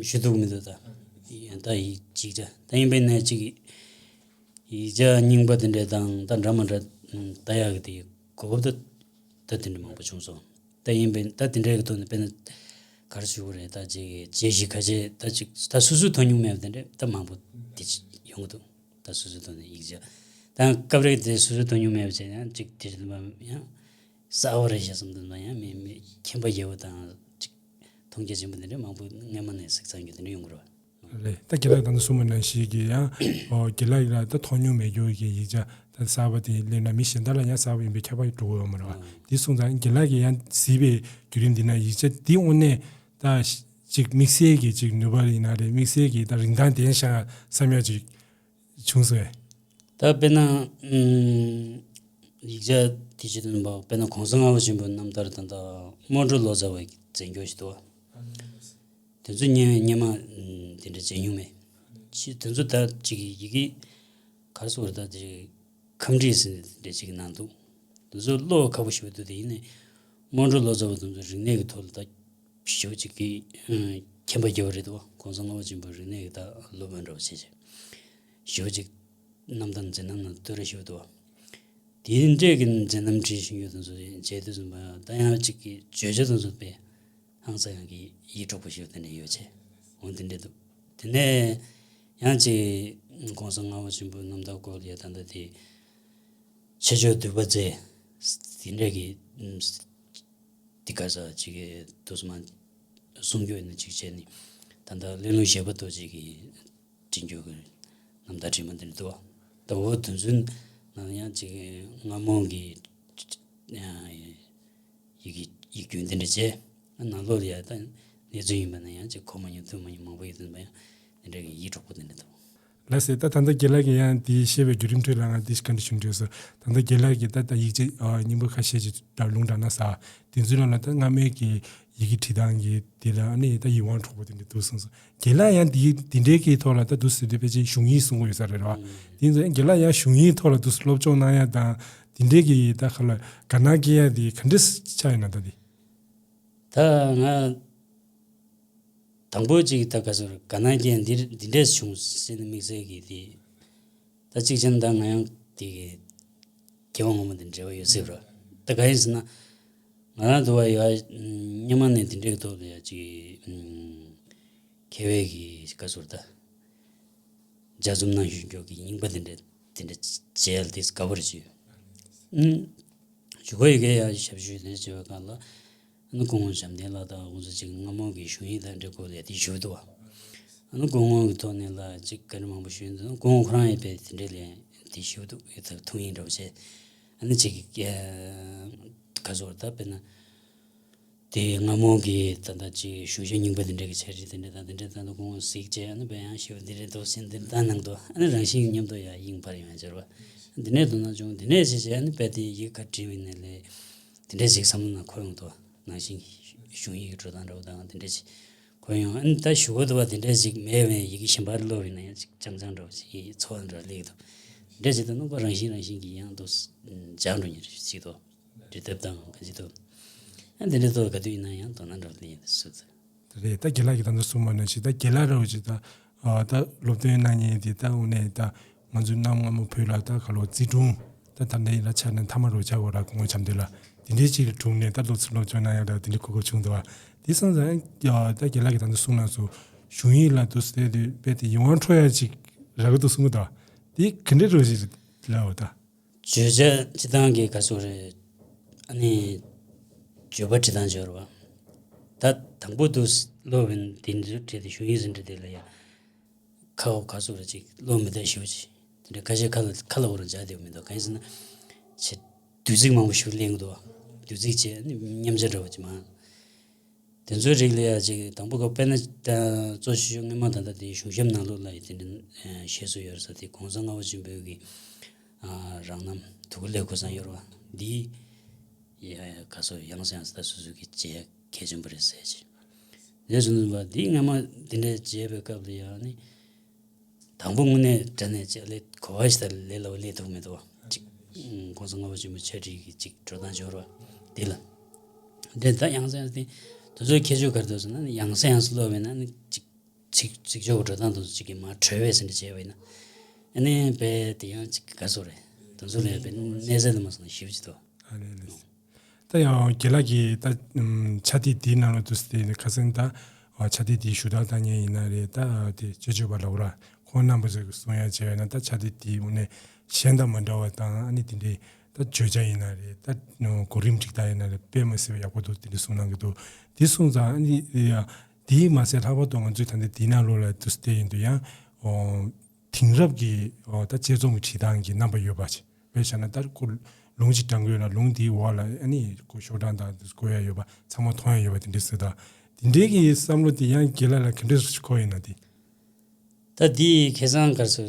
ཞུ་ཐུབ་མི་འདུག་ད་ཡང་ད་ཡིག་ཅིག་ཅར་ད་ཡིན་པའི་ནས་ཅིག་ཡིག་ཆ་རྙིང་པ་དེ་འདྲ་དང་ད་འདྲ་མི་འདྲ་ལྟ་ཡག་གི་དེ་གོ་སྐབས་ད་ད་དེ་འདྲ་མང་པོ་བྱུང་སོང་། ད་ཡིན་པའི་ད་དེ་འདྲའི་གི་ཐོག་ནས་དཔེར་ན་ག་རེ་ཞུ་དགོས་རེད། ད་ཅིག་དཔྱད་གཞི་ཁ་ཤས་ད་ཅིག་ད་སོ་སོའི་ཐོན་མྱོང་མེད་པ་དེ་འདྲ་ད་མང་པོ་དེ་ཅིག་ཡོང་གི་འདུག་ད་སོ་སོའི་ཐོག་ནས་ཡིག་ཆ་ད་སྐབས་རེ་དེ་སོ་སོའི་ཐོན་མྱོང་མེད་པ་བྱས་ན་ཅིག་དེ་ཡང་གསར་པ་རེད་ཤག་བསམ་དུས་ན་ཡང་མི་མི་མཁྱེན་པ་ཡག་པོ་དང་ཅིག་མཐོང་རྒྱ་ཆེན་པོ་དེ་འདྲ་མང་པོ་སྔ་མ་ནས་གཟིགས་ཚར་མཁན་དེ་འདྲ་ཡོང་གི་རེད་བ། རེད། ད་རྒན་ལགས་ད་ལྟ་གསུངས་པ་ནང་བཞིན་གྱི་ཡང་ཨོ་རྒན་ལགས་ལ་ད་མཐོང་མྱོང་མེད་རྒྱུ་གི་ཡིག་ཆ་ད་གསར་པ་དེ་སླེབས་ན་མི་གཞན་དག་ལ་ཡང་གསར་པ་ཡིན་པའི་ཁྱབ་པ་འགྲོ་གི་ཡོད་མ་རེད་བ། དེ་སོང་ཙང་རྒན་ལགས་ཀྱིས་ཡང་གཟིགས་པའི་བརྒྱུད་རིམ་འདི་ན་ཡིག་ཆ་འདི་དངོས་གནས་ད་ཅིག་དམིགས་བསལ་གྱི་ཅིག་ནུས་པ་ཡིན་ན་རེད། དམིགས་བསལ་གྱི་ད་རིན་ཐང་ལྡན་ཤག་བསམ་ཡག་ཅིག་བྱུང་སོང་ངས། ད་དཔེར་ན་ཨུམ་ཡིག་ཆ་དེ་ཅི་དོན་པ་དཔེར་ན་གོང་ས་ལྔ་པ་ཆེན་པོའི་རྣམ་ཐར་དང་ད་སྨོན་གྲོལ་ལོ་ཙཱ་བའི་མཛད་འཁྱོག་ཞིག་འདུག་བ། དེ་ཚོ་སྔོན་སྔོན་མ་ཨུམ་དེ་འདྲ་མཇལ་མྱོང་མེད། ཅི་དེ་ཚོ་ད་ཅིག་ཡི་གེ་ག་རེ་ཟེར་དགོས་རེད། ད་ཅིག་ཁམས་བྲིས་ཟེར་ནས་དེ་འདྲ་ཅིག་གནང་འདུག་དེ་ཚོ་ཀློག་ཁག་པོ་ཞེ་པོ་འདུག་དེ་ཡིན་ནའི་སྨོན་གྲོལ་ལོ་ཙཱ་བ་དེ་ཚོ་རིག་གནས་ཀྱི་ཐོག་ལ་ད་ཞེ་པོ་ཅིག་གི་ཨུམ་མཁྱེན་པ་རྒྱས་པ་རེད་འདུག་བ། གོང་ས་ལྔ་པ་ཆེན་པོའི་རིག་གནས་ཀྱི་ད་སློབ་དཔོན་འདྲ་བོ་བྱས་བྱས་ཞེ་པོ་ཅིག་རྣམ་ཐར་མཛད་རྣམ་ནང་བསྟོད་ར་ཞེ་པོ་འདུག་བ། དེ་འདྲས་ཀྱི་མཛད་རྣམ་བྲིས་བཞིན་ཡོད་དུས་ཚོད་བྱས་དུས་ཙམ་པ་ད་ཡང་གཅིག་གི་བརྗོད་བྱ་དུས་ཚོད་པས་ཧང་སང་ཡང་གི་ཡིད་འཕྲོག་པོ་ཞིག་དེ་འདྲས་ཡོད་ཆེ། འོ་དེ་འདྲས་འདུག་དེ་ནས་ཡང་གཅིག་གོང་ས་ལྔ་པ་ཆེན་པོའི་རྣམ་ཐར་སྐོར་ལ་ད་ལྟ་དེ་ཆེ་མཆོག་འདུས་པ་རྩེ་དེ་འདྲས་ཀྱི་འདི་ག་ས་གཅིག་གི་དུས་སུ་མ་གསུང་རྒྱུ་ཡིན་ན་གཅིག་བྱས་ནས་ད་ལྟ་གླེང་ལུགས་བཞད་པ་ཏོག་ཅིག་གི་འབྲི་རྒྱུ་གི་རྣམ་ཐར་བྲིས་མ་འདི་འདུག་ད་འོ་དོན་ཚུལ་ནང་ཡང་ཅིག་སྔ་མོ་གི་ཡི་གེ་ཡིག་རྒྱུན་འདི་འདྲ་བྱས། ནང་ལོགས་ལ་ཡང་ད་གནས་ཚུལ་ཡིན་པ་ན་ཡང་ཅིག་གོ་མ་མྱོང་ཐོས་མ་མྱོང་མང་པོ་ཡོད་དུས་པ་ཡང་འདི་འདྲ་གི་ཡིད་འཕྲོག་པོ་འདི་འདྲ་འདུག་ལགས་སེ། ད་ད་ལྟ་རྒན་ལགས་ཀྱིས་ཡང་འདི་བཤད་པའི་བརྒྱུད་རིམ་ཁྲོད་ལ་ང་འདི་བཀའ་འདྲི་ཞུ་འདོད་སོང་། ད་ལྟ་རྒན་ལགས་ཀྱིས་ད་ལྟ་ཡིག་ཆ་ཨ་རྙིང་པ་ཁ་ཤས་ཅིག་ད་ལུང་དྲངས་གནང་སོང་། དེ་ཚོའི་ནང་ལ་ད་སྔ་མའི་གི་ཡི་གེ་བྲིས་སྟངས་ཀྱི་དེ་ལ་ཨ་ནི་ད་ཡིད་དབང་འཕྲོག་པོ་དེ་འདྲ་འདུག་གསུངས་སོང་། རྒན་ལགས་ཡང་འདི་འདི་འདྲའི་གི་ཐོག་ལ་ད་འདུག་ཟེར་དུས་ཕལ་ཆེར་གཞུང་ཡིག་གསུང་གི་ཡོད་ས་རེད་བ། དེ་ཡིན་ཙང་རྒན་ལགས་ཡང་གཞུང་ཡིག་ཐོག་ལ་འདུག་སློབ་སྦྱོང་གནང་ཡ་དང་དེ་འདྲའི་གི་ད་ཁ་ལ་དགའ་སྣང་སྐྱེ་ཡ་དེ་ག་འདྲ་ཆགས་ཡོད་ན་ད་དེ། ད་ང་དང་པོ་གཅིག་ད་ག་ཚོད་དགའ་སྣང་སྐྱེ་འདི་འདི་འདྲས་བྱུང་ཟེར་ནས་དམིགས་བསལ་གྱི་དེ། ད་གཅིག་བྱས་ན་ད་ང་ཡང་དེ་གི་སྐྱེ་བ་སྔོན་མ་དང་འབྲེལ་བ་ཡོད་སྲིད་ར། ད་ག་ཡིན་ཟེར་ན་ང་རང་དུ་བ་ཡོད་སྔོན་མ་ནས་དེ་འདྲའི་ཐོག་ལ་ཡ་གཅིག་མཁས་པའི་གི་ག་ཚོད་ད། ལྗགས་རྩོམ་ནང་བཞིན་སྐྱོར་གྱི་རྙིང་པ་དེ་འདྲ་དེ་འདྲ་བྱས་ཡ་དེ་དགའ་པོ་རེད་ཅེས། ཨུམ། ཞུ་གི་ཡོད་གི་ཡ་ཞབས་ཞུ་དེ་བྱེད་པའི་སྒང་ལ། ཨ་ནི་སྐུ་ངོ་བྱམས་ལྡན་ལགས་དང་ཁོང་ཚོ་ཅིག་སྔ་མོ་གི་གཞུང་ཡིག་དང་འབྲེལ་སྐོར་ལ་དེ་ཞུ་འདུག་ཨ་ནི་སྐུ་ངོ་གི་ཐོག་ནས་ལ་ཅིག་བཀའ་འདྲི་མང་པོ་ཞུས་འདུག་སྐུ་ངོ་ཁོ་རང་ཡང་དཔེ་དེ་འདྲ་ལས་དེ་ཞུ་འདུག་ཡོད་ཐུགས་ཐུགས་ཡིན་འདྲ་བོ་བྱས། ཨ་ནི་ཅིག་ག་ཚོད་ད་དཔེར་ན། དེ་སྔ་མོ་གི་ད་ལྟ་ཅིག་གཞུང་ཞབས་རྙིང་པ་དེ་འདྲ་གི་འཆད་ཁྲིད་དེ་འདྲ་དང་དེ་འདྲ་ད་ལྟ་ཁོང་གཟིགས་བྱས་ཨ་ནི་དཔེ་ཡང་ཞིབ་འདི་རེད་འདུག་ཟེར་འདི་ལྟ་གནང་འདུག་ཨ་ནི་རང་བཞིན་གྱི་མཉམ་དུ་ཡང་དབྱིངས་འཕར་ཡོང་ཡ་སྦྱོར་བ། འདི་ནས་དོ་སྣང་བྱུང་འདི་ནས་བྱས་བྱས་ཨ་ནི་དཔེ་དེ་ཡི་གེ་ཁ་བྲིས་པའི་ནས་ལས་དེ་འདྲ་ཞིག་བསམ་བློ་ནང་འཁོར་ཡོང་འདུག་ནང་བཞིན་གྱི་གཞུང་ཡིག་གི་འགྲོ་སྟངས་འདྲ་བོ་དང་དེ་འདྲ་ཞིག་འཁོར་ཡོང་ཨ་ནི་ད་ཞུ་གོ་འདུག་བ་དེ་འདྲ་ཞིག་མེད་པས་ཡི་གེ་གཞན་པར་ཀློག་པའི་ནང་ཡང་ཅིག་རྐྱང་རྐྱང་འདྲ་བོ་ཞིག་ཚོར་བ་འདྲ་ལེགས་འདུག་འདི་འདྲ་ཞིག་ད་ནང་པ་རང་བཞིན་རང་བཞིན་གྱིས་ཡང་འདུག་འཇགས་འགྲོ་ཉེར་ཞིག་འདུག་འབྲི་ཐབས་དང་ག་ཅི་ཐུབ། ཨ་འདི་འདྲའི་ཐོག་ག་དུས་ཡིན་ན་ཡང་དོ་སྣང་འདྲ་བོ་སླེབས་ཡིན་སུ་ཚོད། དེ་རེད། ད་རྒན་ལགས་ཀྱིས་ད་ལྟ་གསུངས་པ་ནང་བཞིན་ད་རྒན་ལགས་ར་བ་ཅིག་ད་ཨ་ད་སློབ་སྟོན་གནང་མཁན་དེ་ད་དངོས་གནས་ད་ང་ཚོའི་གནམ་སྔ་མོ་བོད་ལ་ད་ག་ལོ་རྩིས་སྒྲུང་ད་ད་ལྟ་ཡིན་ལ་ཆ་ནས་མཐའ་མ་རུ་ཆགས་པ་ར་སྐུ་ངོ་བྱམས་བསྟན་ལགས་དེ་འདྲའི་ཅིག་ལ་དྲུང་ནས་ད་སློབ་སློབ་སྦྱོང་གནང་ཡག་ད་དེ་འདྲའི་གོ་སྐབས་བྱུང་འདུག་བ། དེ་སོང་ཙང་ད་རྒན་ལགས་ཀྱིས་ད་ལྟ་གསུངས་གནང་སོང་། གཞུང་ཡིག་ལ་དུ་ཟེར་དུས་དཔེ་དེ་ཡིད་དབང་འཕྲོག་ཡག་ཅིག་རག་གི་འདུག་གསུང་གི་འདུག་བ། དེ་ག་འདྲའི་རོ་ཞིག་ལབ་བ་ད། བརྗོད་བྱ་སྤྱི་བཏང་གི་ག་ཚོད་རེད། ཨ་ནི། བརྗོད་པ་འབྲི་སྟངས་སྦྱོར་བ། ད་དང་པོ་དུ་ཀློག་པའི་འདི་ཚོ་བྲིས་ཏེ་གཞུང་ཡིག་ཟིན་བྲིས་དེ་ལ་ཡ། ཁ་འོག་ག་ཚོད་རེ་ཅིག་ཀློག་མི་ཐུབ་ཞེ་པོ་ཅིག་དེ་འདྲ་ཁ་ཤས་ཁ་ལ་ཁ་ལ་འོ་རང་འཇགས་བསྡད་མི་འདུག་གང་ཡིན་ཟེར་ན། ཆེ། བསྡུས་ཚིག་མང་པོ་ཞིག་གླེང་གི་འདུག་བསྡུས་ཚིག་བྱས་ཨ་ནི་མཉམ་བྱ་འདྲ་བོ་ཅིག་མང་། དེ་ཚོའི་རིགས་ལ་ཡ་ཅིག་དང་པོ་ག་དཔེར་ན་ད་གཙོ་ཆེ་ཤོས་སྔོན་མ་ད་ལྟ་དེ་གཞུང་ཞབས་ནང་ལོགས་ལ་ཡ་དེ་འདྲ་ཤེས་སུ་ཡོད་ས་དེ་གོང་ས་ལྔ་པ་ཆེན་པོའི་གི་རང་རྣམ་དུ་ཀུ་ལེ་ཁུ་སང་ཡོད་ར་བ་འདི་ཡ་ག་སོ་ཡང་སེ་ཡང་སེ་ད་སོ་སོ་གི་བྱེད་གལ་ཆེན་པོ་རེད་ཟེར་ཅིག་རེད་སོང་ཙང་འདི་སྔོན་མ་དེ་འདྲ་བྱས་པའི་སྐབས་ལ་ཡ་ནི། དང་པོ་དངོས་གནས་དྲན་ནས་ཅི་ལས་གོ་བ་ཞིག་ལས་ལ་ལས་ཐུབ་མི་འདུག་ཅིག་གོང་ས་ལྔ་པ་ཆེན་པོའི་འཆད་ཁྲིད་ཀྱི་ཅིག་འགྲོ་སྟངས་སྦྱོར་བ་འདི་ལ། འདི་ད་ཡང་སེ་ཡང་སེ་དེ་དེ་ཚོའི་ཁྱད་ཆོས་ག་རེ་འདུག་ཟེར་ན་ཡང་སེ་ཡང་སེ་ཀློག་པས་ན་ནི་ཅིག་ཚིག་ཚིག་སྦྱོར་གྱི་འགྲོ་སྟངས་དེ་ཚོ་ཅིག་གི་མར་གྲོལ་བས་ཟིན་འདྲ་བྱས་པས་ན། ཨ་ནི་བས་དེ་ཡང་ཅིག་ག་སོ་རེད། དེ་ཚོ་ལས་བས་གནས་ཚད་དུ་མ་སོང་ན་ཞིབ་ཅིག་འདུག་ཨ་ལས་ལས། ད་ཡང་རྒན་ལགས་ཀྱིས་ད་ཕྱག་དེབ་དེའི་ནང་ལ་དུ་སྟེ་ཁ་སང་ད་ཕྱག་དེབ་དེའི་ཞུ་དག་བཏང་མཁན་ཡིན་ན་རེད། ད་དེ་དཔྱད་བརྗོད་པ་ལ་འོ་ར་ཁོང་རྣམ་པ་ཚོས་གསུང་ཡ་བྱས་ན་ད་ཕྱག་དེབ་དེའི་འོ་ནས་གཞན་དང་མ་འདྲ་བ་དང་ཨ་ནི་དེ་འདྲའི་ད་བརྗོད་བྱ་ཡིན་ན་རེད། ད་གོ་རིམ་སྒྲིག་སྟངས་ཡིན་ན་རེད། དཔེ་མ་སྲིད་པ་ཡག་པོ་འདུག་དེ་འདྲ་གསུང་གནང་གི་འདུག་དེ་སོང་ཙང་ཨ་ནི་དེའི་མ་ཟད་ལྷག་པར་དུ་ང་ཚོས་ད་ལྟ་དེའི་ནང་ལོགས་ལ་དུ་སྟེ་ཡིན་དུ་ཡང་དེང་རབས་ཀྱི་ད་དཔྱད་རྩོམ་གྱི་བྲིས་སྟངས་ཀྱི་རྣམ་པ་ཡོད་པ་ཅིག་དཔེ་བཞག་ན་ད་ཁོ་ལུང་ཅིག་དྲངས་དགོས་ན་ལུང་དེའི་འོག་ལ་ཨ་ནི་ཁོ་ཤོག་གྲངས་དང་བཀོད་ཡ་ཡོད་པ་ཚང་མ་མཐོང་ཡ་ཡོད་པ་དེ་འདྲ་ཟེར། ད་དེ་འདྲའི་གི་བསམ་བློ་དེ་ཡང་རྒན་ལགས་ལ་ག་འདྲ་ཞིག་འཁོར་ཡོད་ན་དེ། ད་དེ་ཁ་སང་ག་རེ་ཟེར་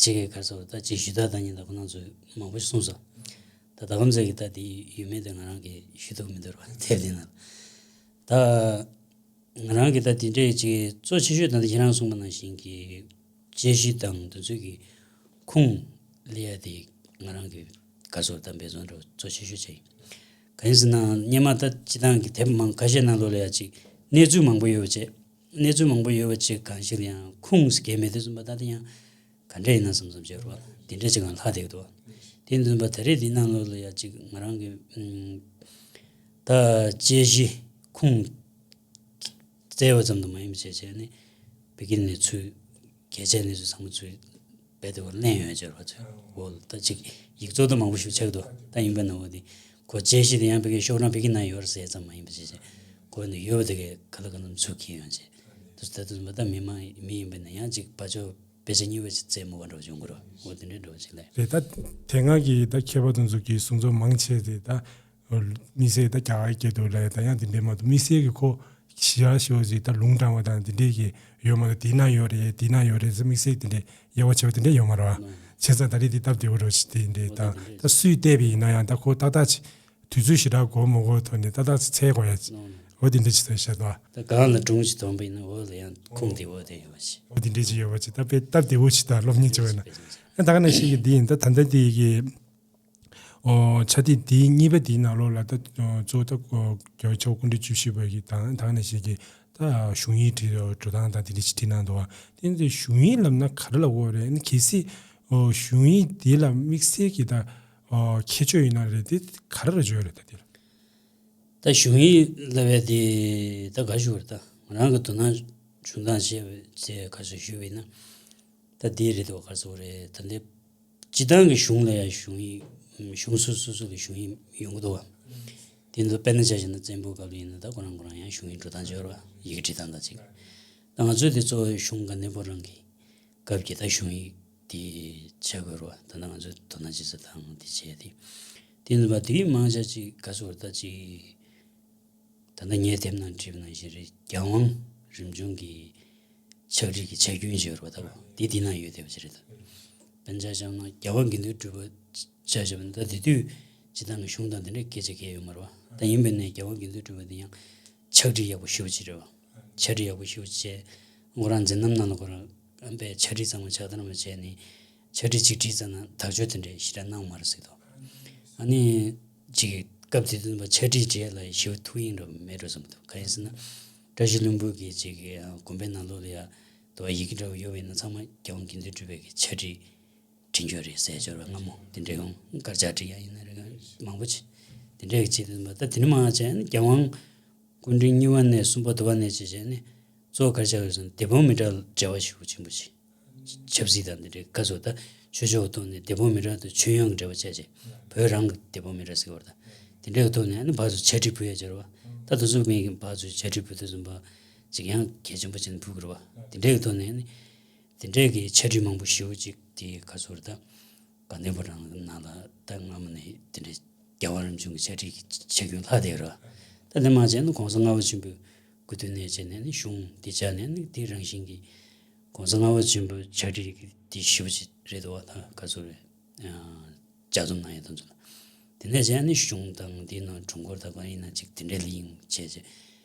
ཅིག་གི་ག་རེ་ཟེར་ད་ཅིག་ཞུ་དག་བཏང་མཁན་ད་ཁོ་རང་ཚོས་མང་པོ་ཞིག་གསུངས་སོང་། ད་ད་གམ་ཚེ་གི་ད་དེ་ཡོད་མེད་དེ་ང་རང་གི་ཞུ་ཐུབ་མི་འདུག་ར་དེབ་དེ་ན་ད། ང་རང་གིས་ད་དེ་འདྲའི་ཅིག་གཙོ་ཆེ་ཤོས་ད་ལྟ་ཁྱེད་རང་གསུངས་པ་ནང་བཞིན་གྱི་དཔྱད་གཞི་དང་དེ་ཚོའི་གི་ཁུངས་ལེན་ཡ་དེ་ང་རང་གི་ག་སོར་དང་འབད་བརྩོན་འགྲོ་གཙོ་ཆེ་ཤོས་བྱས་ཡིན། གང་ཡིན་ཟེར་ན་སྔོན་མ་ད་སྤྱི་བཏང་གི་དེབ་མང་ཁ་ཤས་ནང་ལོགས་ལ་ཡ་ཅིག་གནས་ཚུལ་མང་པོ་ཡོད་པ་བྱས། གནས་ཚུལ་མང་པོ་ཡོད་པ་ཅིག་གང་ཞིག་ལ་ཡང་ཁུངས་སུ་གས་མེད་དུས་ཙམ་པ་ད་ལྟ་ཡང་ག་འདྲ་ཡིན་ན་བསམ་བསམ་བྱས་རོགས་དེ་འདྲ་ཅིག་གང་ལྷག་བསྡད་ཀྱི་འདུག་དེ་འདུན་པ་ད་རེས་འདི་ནང་ལོགས་ལ་ཡ་གཅིག་ང་རང་གི་ཨམ་ད་དཔྱད་གཞི་ཁུངས་བཙལ་བ་ཙམ་དུ་མ་ཡིན་པ་བྱས་བྱས་ནས་བོད་ཀྱི་གནས་ཚུལ་གལ་ཆེ་གནས་ཚུལ་ཚང་མ་ཚུར་རྦད་དེ་བར་ལེན་ཡོད་ཅེས་པ་ཚོས་འོ་ད་གཅིག་ཡིག་ཚོགས་ད་མང་པོ་ཞིག་ཆགས་འདུག་ད་ཡིན་པ་ན་འོ་དེ་ཁོ་དཔྱད་གཞི་དེ་ཡང་བོད་ཀྱི་ཤོག་གྲངས་བོད་ཀྱི་ནང་ཡོད་རེད་ཟེར་ཙམ་མ་ཡིན་པ་བྱས་བྱས་ཁོ་ནི་ཡོད་པ་དེ་གས་ག་ལ་ག་ལ་ཚུར་འཁྱེར་ཡོང་བྱས་དུས་ད་དུས་མ་ད་མི་མང་མི་ཡིན་པ་ན་ཡང་གཅིག་བ་ཅོ། དཔེ་ཆ་གཉིས་པ་ཅིག་བཙལ་མོ་བ་འདྲ་བ་བྱུང་གི་རོ། འོ་དེ་འདྲའི་འདྲ་བ་ཅིག་ལས། རེད་ད། དེ་སྔ་གི་ད་མཁས་པ་དེ་ཚོ་གི་གསུང་ཚོགས་མང་ཆེ་དེ་ད་དམིགས་བསལ་ད་རྒྱ་གར་སྐད་དུ་ལས་ད་ཡང་དེ་འདྲའི་མ་གཏོགས་དམིགས་བསལ་གི་ཁོ་ཞི་ཡ་ཞོ་ཟིག་ད་ལུང་དྲངས་པ་དང་དེ་འདྲའི་གི་ཡོད་མ་གཏོགས་དེ་ན་ཡོད་རེད་དེ་ན་ཡོད་རེད་ཟེར་དམིགས་བསལ་དེ་འདྲའི་དབྱེ་བ་ཕྱེ་བ་དེ་འདྲའི་ཡོད་མ་རེད་བ། བྱས་ཙང་ད་རེས་དེ་སྟབས་བདེ་བོ་རོ་ཞིག་དེ་འདྲའི་ད་ད་སུས་བལྟས་པ་ཡིན་ན་ཡང་ད་ཁོ་ཏག་ཏག་ཅིག་དུས་ཚོད་ཞེ་དྲག་འགོར་མ་འགོར་ཐོག་ནས་ཏག་ཏག་ཅིག་འཚལ་དགོས་ཡ་ཅིག་འོ་དེ་འདྲ་ཅིག་ཟེར་བཤད་དོ། ད་གང་ལ་སྒྲུང་ཅིག་འདོན་པ་ཡིན་ན་འོ་ལ་ཡང་ཁུངས་དེ་འོ་དེ་ཡོད་པ་ཅིག་འོ་དེ་འདྲ་ཅིག་ཡོད་པ་ཅིག་ད་དཔེ་སྟབས་བདེ་བོ་ཅིག་ད་སློབ་གཉེར་བྱེད་འོས་ན། ཨ་ད་ག་ནང་བཞིན་གྱི་འདི་ཡིན་ད་ད་ལྟ་དེ་གི་ཨོ་ཆ་དེ་དེ་གཉིས་པ་དེའི་ནང་ལོགས་ལ་ད་གཙོ་བོ་ད་རྒྱལ་བ་ཆེན་པོ་སྐུ་ཕྲེང་བཅུ་བཞི་པ་གི་དང་ད་ག་ནང་བཞིན་གྱི་ད་གཞུང་ཡིག་བྲིས་འགྲོ་སྟངས་དང་དེ་འདྲ་ཅིག་བྲིས་གནང་འདུག་བ། དེ་འདི་གཞུང་ཡིག་ལབ་ན་ག་རེ་ལབ་དགོས་རེད། གལ་སྲིད་ཨོ་གཞུང་ཡིག་དེ་ལ་དམིགས་བསལ་གྱི་ད་ཨོ་ཁྱད་ཆོས་ཡོད་ན་རེད་དེ་ག་རེ་ལ་བརྗོད་རེད་ད་དེ་ལ། ད་གཞུང་ཡིག་ལབ་ཡ་དེ་ད་ག་ཞུ་རེད་ད་ང་རང་གི་དོ་སྣང་བྱུང་སྟངས་བཤད་བྱས་ག་ཚོད་ཞུས་པ་ཡིན་ན་ད་དེ་རེད་དོ་ག་ཚོད་རེད་ད་འདི་སྤྱི་བཏང་གི་གཞུང་ལ་ཡ་གཞུང་ཡིག་གཞུང་སོ་སོ་སོ་ལ་གཞུང་ཡིག་ཡོང་གི་འདུག་བ། དེ་ཚོ་དཔེར་ན་ཆ་བཞག་ན་བཙན་པོའི་སྐབས་ལ་ཡིན་ན་ད་ཁོ་རང་ཁོ་རང་ཡང་གཞུང་ཡིག་འབྲི་སྟངས་བྱས་ར་ཡི་གེ་བྲིས་སྟངས་དང་གཅིག་ད་ང་ཚོས་དེ་གཙོ་བོ་གཞུང་ག་ནས་པོ་རང་གི་སྐབས་ཀྱི་ད་གཞུང་ཡིག་དེ་ཆགས་དགོས་ར་ད་ལྟ་ང་ཚོས་དོ་སྣང་ཇི་ཙམ་དང་དེ་བྱས་ཏེ་དེ་ནས་པ་དེའི་མང་ཆ་གཅིག་ག་ཚོད་ད་གཅིག་ད་ལྟ་ངས་དེབ་ནང་བྲིས་པ་ནང་བཞིན་རེད། རྒྱལ་དབང་རིམ་བྱོན་གྱི་ཕྱག་བྲིས་ཀྱི་ཆ་རྐྱེན་ཞིག་ཡོད་རེད་པ། ད་འདི་འདི་ན་ཡོད་བསྡད་པ་ཞིག་རེད་ད། དཔེར་ན་ཆ་བཞག་ན་རྒྱལ་དབང་དགེ་འདུན་གྲུབ་པ་ཆ་བཞག་ན་ད་དེ་དུས་སྤྱི་བཏང་གི་གཞུང་དང་དེ་འདྲའི་སྐད་ཆ་གང་ཡང་ཡོད་མ་རེད་པ། ད་ཡིན་པས་ན་རྒྱལ་དབང་དགེ་འདུན་གྲུབ་པ་དེ་ཡང་ཕྱག་བྲིས་ཡག་པོ་ཞེ་པོ་ཅིག་རེད་པ། ཕྱག་བྲིས་ཡག་པོ་ཞེ་པོ་ཅིག་བྱས། ཁོ་རང་མཛད་རྣམ་ནང་ལ་ཁོ་རང་ཨམ་པའི་ཕྱག་བྲིས་ཚང་མ་ཕྱག་བདར་མ་བྱས་ནས་ཕྱག་བྲིས་གཅིག་བྲིས་ཙམ་ན་དག་བཅོས་དེ་འདྲའི་ཞེ་དྲག་གནང་མ་རེད་ཟེར་འདུག་ཨ་ནི་གཅིག་སྐབས་དེ་དུས་ཕྱག་བྲིས་བྲིས་ཡ་ལ་ཞེ་པོ་ཐུགས་གཡེང་འདྲ་བོ་མེད་འགྲོ་བསམ་འདུག་གང་ཡིན་ཟེར་ན། བཀྲ་ཤིས་ལྷུན་པོ་གི་གཅིག་གི་དགོན་པའི་ནང་ལོགས་ལ་ཡ་དུ་བ་ཡི་གེ་འདྲ་བོ་ཡོད་པ་ཡིན་ན་ཚང་མ་རྒྱལ་དབང་དགེ་འདུན་གྲུབ་པའི་གི་ཕྱག་བྲིས་བྲིས་འགྱོ་རེད་ཟེར་འབྱོར་བ་སྔ་མོ་དེ་འདྲའི་ཡང་དཀར་ཆག་བྲིས་ཡ་ཡིན་ན་རེ་མང་པོ་ཅིག་དེ་འདྲའི་གི་བྱེད་དུས་ད་དེ་ནི་མང་ཆེ་ནི་རྒྱལ་དབང་སྐུ་ཕྲེང་གཉིས་པ་ནས་གསུམ་པ་དུ་བ་ནས་བྱས་བྱས་ནས་གཙོ་བོ་ག་རེ་ཆགས་ཡོད་ཟེར་ན་དེ་ཕོ་མི་དྲག་འབྲེལ་བ་ཞེ་པོ་ཆེན་པོ་ཞིག་ཆབ་སྲིད་དང་འདི་འདྲའི་སྐབས་སུ་ད་ཆོས་ཕྱོགས་ཐོག་ནས་དེ་ཕོ་མི་དྲག་དང་མཆོད་ཡོན་གྱི་འབྲེལ་བ་བྱས་བྱས་བོད་རང་གི་དེ་ཕོ་མི་དྲག་ཟེར་བ་ད་དེ་འདྲའི་ཐོག་ནས་ཨ་ནི་ཕར་ཚུར་ཕྱག་བྲིས་ཕུལ་ཡ་སྦྱར་བ་ད་དུ་ཚོད་མེད་ཀྱི་ཕར་ཚུར་ཕྱག་བྲིས་ཕུལ་དུས་ཙམ་པ་ཅིག་ཡང་གལ་ཆེན་པོ་ཅན་ཕུལ་དགོས་རེད་བ། དེ་འདྲའི་ཐོག་ནས་ཨ་ནི་དེ་འདྲའི་གི་ཕྱག་བྲིས་མང་པོ་ཞེ་པོ་ཅིག་དེ་ག་ཚོད་རེད་ད། དགའ་ལྡན་ཕོ་བྲང་ནང་ལ་ད་སྔ་མོ་ནས་དེ་འདྲའི་རྒྱལ་བ་རིམ་བྱོན་གྱི་ཕྱག་བྲིས་ཀྱི་ཆ་རྐྱེན་ལྷག་བསྡད་ར། ད་དེ་མ་བྱས་ན་གོང་ས་ལྔ་པ་ཆེན་པོའི་སྐུ་དུས་ནས་བྱས་ནས་ནི་གཞུང་འདི་ཆ་ནས་ནི་དེ་རང་བཞིན་གྱི་གོང་ས་ལྔ་པ་ཆེན་པོའི་ཕྱག་བྲིས་ཀྱི་དེ་ཞེ་པོ་ཅིག་རེད་འདུག་བ། ད་ག་ཚོད་རེད། ལྗགས་རྩོམ་གནང་ཡས་དེ་ཚོ་ལ། དེ་ནས་བྱས་ནི་གཞུང་དང་དེའི་ནང་དྲུང་འཁོར་དང་གང་ཡིན་ན་ཅིག་དེ་འདྲའི་ལ་ཡིན་བྱས་བྱས།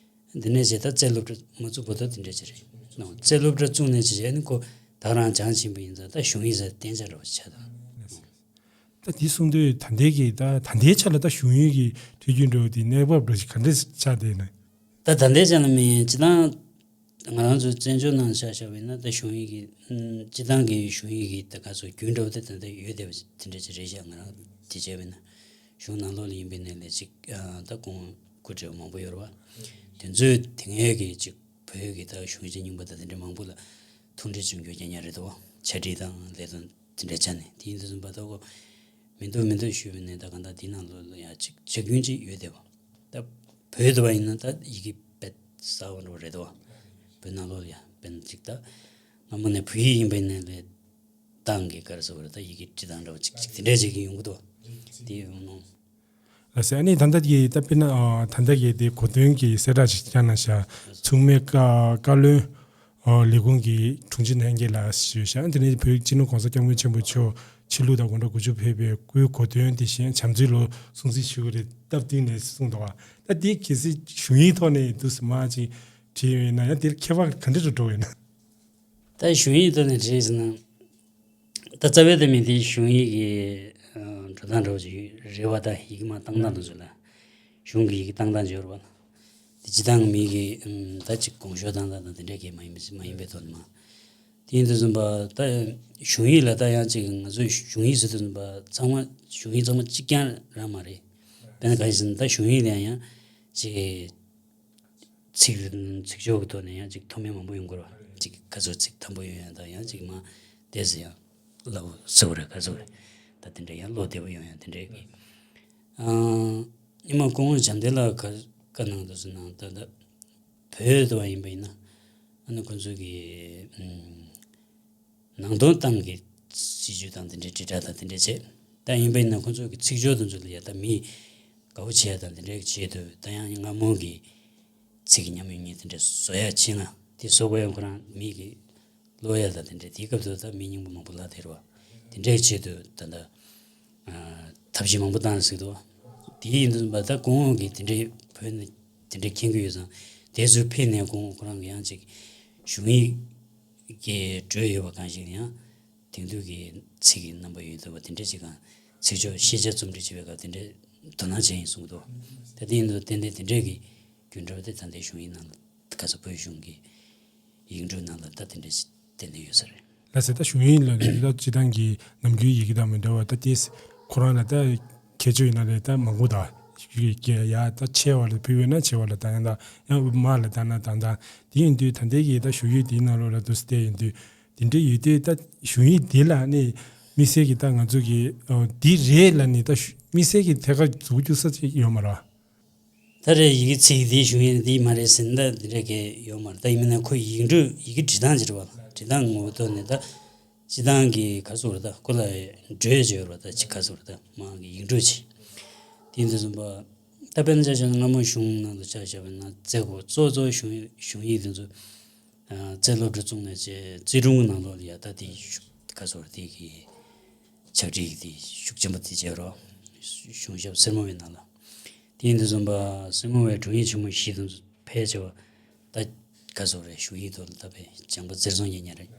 འདི་ནས་བྱས་ད་རྩེ་སློབ་གྲྭ་མ་བཙུགས་བར་དུ་དེ་འདྲ་ཅིག་རེད། ནོ། རྩེ་སློབ་གྲྭ་བཙུགས་ནས་ཅིག་བྱས་ནི་ཁོ་ད་རང་སྦྱངས་ཕྱིན་པ་ཡིན་ཙང་ད་གཞུང་ཡིག་ཟེར་གཏན་འཇགས་རེད་པ་ཆགས་དང་། ད་འདི་གསུང་དུས་ད་ལྟའི་གི་ད་ད་ལྟའི་ཆ་ལ་ད་གཞུང་ཡིག་གི་ཐོས་རྒྱུ་འགྲོ་དེ་གནས་བབ་འགྲོ་ཞིག་ག་འདྲ་ཆགས་བསྡད་ན། ད་ད་ལྟའི་ཆ་ལ་མིན་སྤྱི་བཏང་ང་རང་ཚོ་བཙན་བྱོལ་ནང་ཆ་བཞག་པ་ཡིན་ན་ད་གཞུང་ཡིག་གི་ཨམ་སྤྱི་བཏང་གི་གཞུང་ཡིག་གི་ད་ག་ཚོད་རྒྱུན་འགྲོ་དེ་ད་ལྟ་ཡོད་བསྡད་པ་དེ་འདྲ་ཅིག་རེད་ཤག་ང་རང་དེ་བྱས་པ་ཡིན་ན། གཞུང་ནང་ལོགས་ལ་ཡིན་པའི་ནས་ལས་ཅིག་ཨ་ད་ཁོང་སྐུ་བགྲེས་མང་པོ་ཡོད་རེད་བ། དེ་ཚོས་དེ་སྔའི་གི་ཅིག་བོད་ཀྱི་ད་གཞུང་ཆེན་རྙིང་པ་དང་དེ་འདྲ་མང་པོ་ལ་ཐུགས་འདྲི་བྱུང་རྒྱུ་རྐྱང་རྐྱང་རེད་དོ། ཕྱག་བྲིས་དང་ལས་དོན་དེ་འདྲ་ཆ་ནས་དེ་ཡིན་དུས་ཙམ་པ་ད་ཁོ་མི་འདུག་མི་འདུག་ཞུས་པའི་ནས་ད་གང་ལྟར་དེ་ནང་ལོགས་ལ་ཡ་ཅིག་ཆ་རྐྱེན་ཅིག་ཡོད་བསྡད་པ། ད་བོད་དུ་བ་ཡིན་ན་ད་ཡི་གེ་དཔེ་གསར་བ་འགྲོ་རེད་དོ། བོད་ནང་ལོགས་ལ་ཡ་དཔེར་ན་ཅིག་ད་སྔ་མོ་ནས་བོད་ཡིག་ཡིན་པའི་ནས་ལས། ཏང་གི་ག་རེ་ཟེར་བ་རེད། ད་ཡི་གེ་བྲིས་སྟངས་འདྲ་བ་ཅིག་ཅིག་དེ་འདྲ་ཅིག་ཡོང་གི་འདུག་དེ་ཡོང་ནོ། ལགས་སེ། ཨ་ནི་ད་ལྟ་གི་ད་དཔེར་ན་ཨ་ད་ལྟ་གི་དེ་གོ་སྟོན་གྱི་གསལ་བསྒྲགས་ཅིག་བསྐྱངས་གནང་ཤག་མཚུངས་མེད་བཀའ་བཀའ་བློན་ཨ་ལས་ཁུངས་ཀྱི་དྲུང་ཆེ་ལྷན་རྒྱས་ལ་ཞུས་ཤག་དེ་ནས་བོད་སྤྱི་ནོར་༸གོང་ས་༸སྐྱབས་མགོན་ཆེན་པོ་མཆོག་ཕྱི་ལུགས་དང་དགོང་དྲོ་དགུ་བཅུ་ཕེབས་པའི་སྐུའི་གོ་སྟོན་དེ་བཞིན་བྱམས་བརྩེའི་ལོ་སྲུང་བརྩི་ཞུ་གི་རེད། སྟབས་བསྟུན་ནས་གསུངས་འདུག་བ། ད་དེ་གལ་སྲིད་གཞུང་ཡིག་ཐོག་ནས་འདུག་སེ་མ་ཅིག་བྲིས་ཡོད་ན་ཡང་དེར་ཁྱད་པར་ག་འདྲ་རུ་འགྲོ་ཡོད་ན། ད་གཞུང་ཡིག་ཐོག་ནས་བྲིས་ཟིན་ན། ད་རྩ་བའི་དེ་མིན་དེ་གཞུང་ཡིག་གི་ཨ་འགྲོ་སྟངས་འདྲ་བོ་ཅིག་རེད་བ། ད་ཡི་གེ་མ་བཏང་སྟངས་དེ་ཚོ་ལ། གཞུང་གི་ཡི་གེ་བཏང་སྟངས་སྦྱོར་བ་ལ། དེ་སྤྱི་བཏང་མི་གི་ཨམ་ད་ཅིག་གོང་ཞུ་བཏང་སྟངས་དང་དེ་འདྲའི་གི་མ་ཡིན་པ་མ་ཡིན་པའི་ཐོག་ནས་མ། དེ་ཡིན་དུས་ཙམ་པ་ད་གཞུང་ཡིག་ལ་ད་ཡང་ཅིག་ང་ཚོའི་གཞུང་ཡིག་ཟེར་དུས་ཙམ་པ་ཚང་མ་གཞུང་ཡིག་ཚང་མ་གཅིག་རྐྱང་རང་མ་རེད། དཔེར་ན་ག་རེ་ཟེར་ན་ད་གཞུང་ཡིག་ལ་ཡང་ཅིག་ཚིག་ཚིག་སྦྱོར་གྱི་ཐོག་ནས་ཡང་ཅིག་མཐོ་དམན་མང་པོ་ཡོང་གི་རེད་བ། ཅིག་ག་ཚོད་ཚིག་དམ་པོ་ཡོད་ཡང་དང་ཡང་ཅིག་མ་བདེ་ཟེར་ཡང་སླ་བོ་ཟེར་བ་རེད། ག་ཚོད་རེད། ད་དེ་འདྲ་ཡང་བློ་བདེ་བོ་ཡོང་ཡང་དེ་འདྲའི་གི་ཨང་། ཉི་མ་སྐུ་ངོ་བྱམས་ལྡན་ལགས་བཀའ་གནང་དུས་སུ་ནང་ད་ལྟ་བོད་དུ་བ་ཡིན་པ་ཡིན་ན་ཨ་ནི་ཁོང་ཚོའི་གི་ཨུམ། ནང་དོན་ཏང་གི་སྲིད་ཇུས་དང་དེ་འདྲའི་དྲིལ་བསྒྲགས་དང་དེ་འདྲའི་བྱས། ད་ཡིན་པ་ཡིན་ན་ཁོང་ཚོ་གི་ཚིག་སྦྱོར་དེ་ཚོ་ལ་ཡ་ད་མི་དགའ་བོ་བྱས་དང་དེ་འདྲའི་ཆེད་དུ་ད་ཡང་སྔ་མོ་གི་ཚིག་གི་ཉམས་མྱོང་དེ་འདྲ་བཟོ་ཡ་བྱེད་ན་དེ་བཟོ་དགོས་ཡང་ཁོ་རང་མི་གི་ཀློག་ཡ་དང་དེ་འདྲའི་དེའི་སྐབས་དུ་ད་མི་རྙིང་པ་མང་པོ་ལ་དེར་བ་དེ་འདྲའི་ཆེད་དུ་ད་ད། ཐབས་ཤེས་མང་པོ་བཏང་ཟིག་འདུག་དེ་ཡིན་དུས་ད་ལྟ་སྐུ་ངོ་གིས་དེ་འདྲའི་བོད་ནས་དེ་འདྲའི་མཁྱེན་གྱི་ཡོད་ཙང་དེ་ཚོའི་ཕེབས་ནས་སྐུ་ངོ་ཁོ་རང་གི་ཡང་ཅིག་གཞུང་ཡིག་གི་འགྲོས་ཡོད་པ་གང་ཞིག་ཡང་དེང་དུས་ཀྱི་ཚིག་གི་རྣམ་པ་ཡོད་འདུག་པ་དེ་འདྲ་ཅིག་གང་ཚིག་སྦྱོར་ཤེས་བྱ་རྩོམ་སྒྲིག་བྱེད་པའི་སྐབས་དེ་འདྲའི་དོ་སྣང་བྱས་ཡིན་གསུངས་འདུག་ད་དེ་ཡིན་དུས་ཏན་ཏན་དེ་འདྲའི་གི་རྒྱུ་འབྲས་དེ་ད་ལྟའི་གཞུང་ཡིག་ནང་ལ་ག་ཚོད་བོད་གཞུང་གི་ཡིག་འབྲུ་ནང་ལ་ད་དེ་འདྲ་ཞིག་ཏན་ཏན་ཡོད་ས་རེད། ལགས་སེ། ད་གཞུང་ཡིག་ལ་ནི་ད་སྤྱི་བཏང་གི་ནམ་རྒྱུན་ཡི་གེ་དང་མི་འདྲ་བ་ད་ཏིས་ཁོ་རང་ལ་ད་ཁྱད་ཆོས་ཡིན་ན་རེད། ད་མང་པོ་ད་ཡ་ད་ཆེ་བ་ལ་ཕུལ་བས་ན་ཆེ་བ་ལ་ད་ཡང་ད་ཡང་དམའ་ལ་ད་ན་ད་ད་དེ་ཡིན་དུས་ད་ལྟའི་གི་ད་གཞུང་ཡིག་དེའི་ནང་ལོགས་ལ་དུ་བལྟས་ཡིན་དུས་དེ་འདྲའི་ཡོད་དུས་ད་གཞུང་ཡིག་དེ་ལ་ནི་དམིགས་བསལ་གྱི་ད་ང་ཚོ་གི་འདི་རེད་ལ་ནི་ད་དམིགས་བསལ་གྱི་ཐད་ཀར་འཛུགས་རྒྱུ་ས་ཅིག་ཡོད་མ་རེད། ད་རེས་ཡི་གེ་ཚིག་འདིའི་གཞུང་ཡིག་འདི་མ་རེད་ཟེར་ན་ད་འདི་འདྲ་གི་ཡོད་མ་རེད། ད་ཡིན་མིན་ན་ཁོ་ཡིག་འབྲུ་ཡི་གེ་འབྲི་སྟངས་ཅིག་རེད་བ། འབྲི་སྟངས་ངོ་བོ་ཐོག་ནས་ད་སྤྱི་བཏང་གི་ག་ཟེར་རེད། ད་ཁོ་ལ་འགྲོས་ཅིག་ཡོད་རེད་བ། ད་ཅིག་ག་ཟེར་རེད། ད་མང་གི་ཡིག་འབྲུ་ཅིག་དེ་འདི་གསུངས་པ། ད་དཔེར་ན་ཆ་བཞག་ན་སྔ་མོ་གཞུང་ནང་དུ་ཆ་བཞག་པ་ན་རྩེ་སྐོར་གཙོ་གཙོ་གཞུང་གཞུང་ཡིག་དེ་ཚོ་རྩེ་སློབ་གྲྭ་བཙུགས་ནས་བྱས་རྩེ་སྒྲུང་གི་ནང་ལོགས་ལ་ཡ་ད་དེ་ག་ཟེར་རེད། དེ་གི་ཕྱག་བྲིས་དེ་ཤུགས་ཆེན་པོ་དེ་བྱས་རོགས། གཞུང་ཞབས་སེར་མོ་བའི་ནང་ལ། དེ་ཡིན་དུས་ཙམ་པ་སེར་མོ་བའི་དྲུང་ཡིག་ཆེན་མོ་བཞི་དང་ཕལ་ཆེ་བ་ད་ག་ཟེར་རེད། གཞུང་ཡིག་ཐོག་ལ་ད་བས་སྦྱངས་པ་རྩེར་སོང་ཉེ་ཉེ་རེད།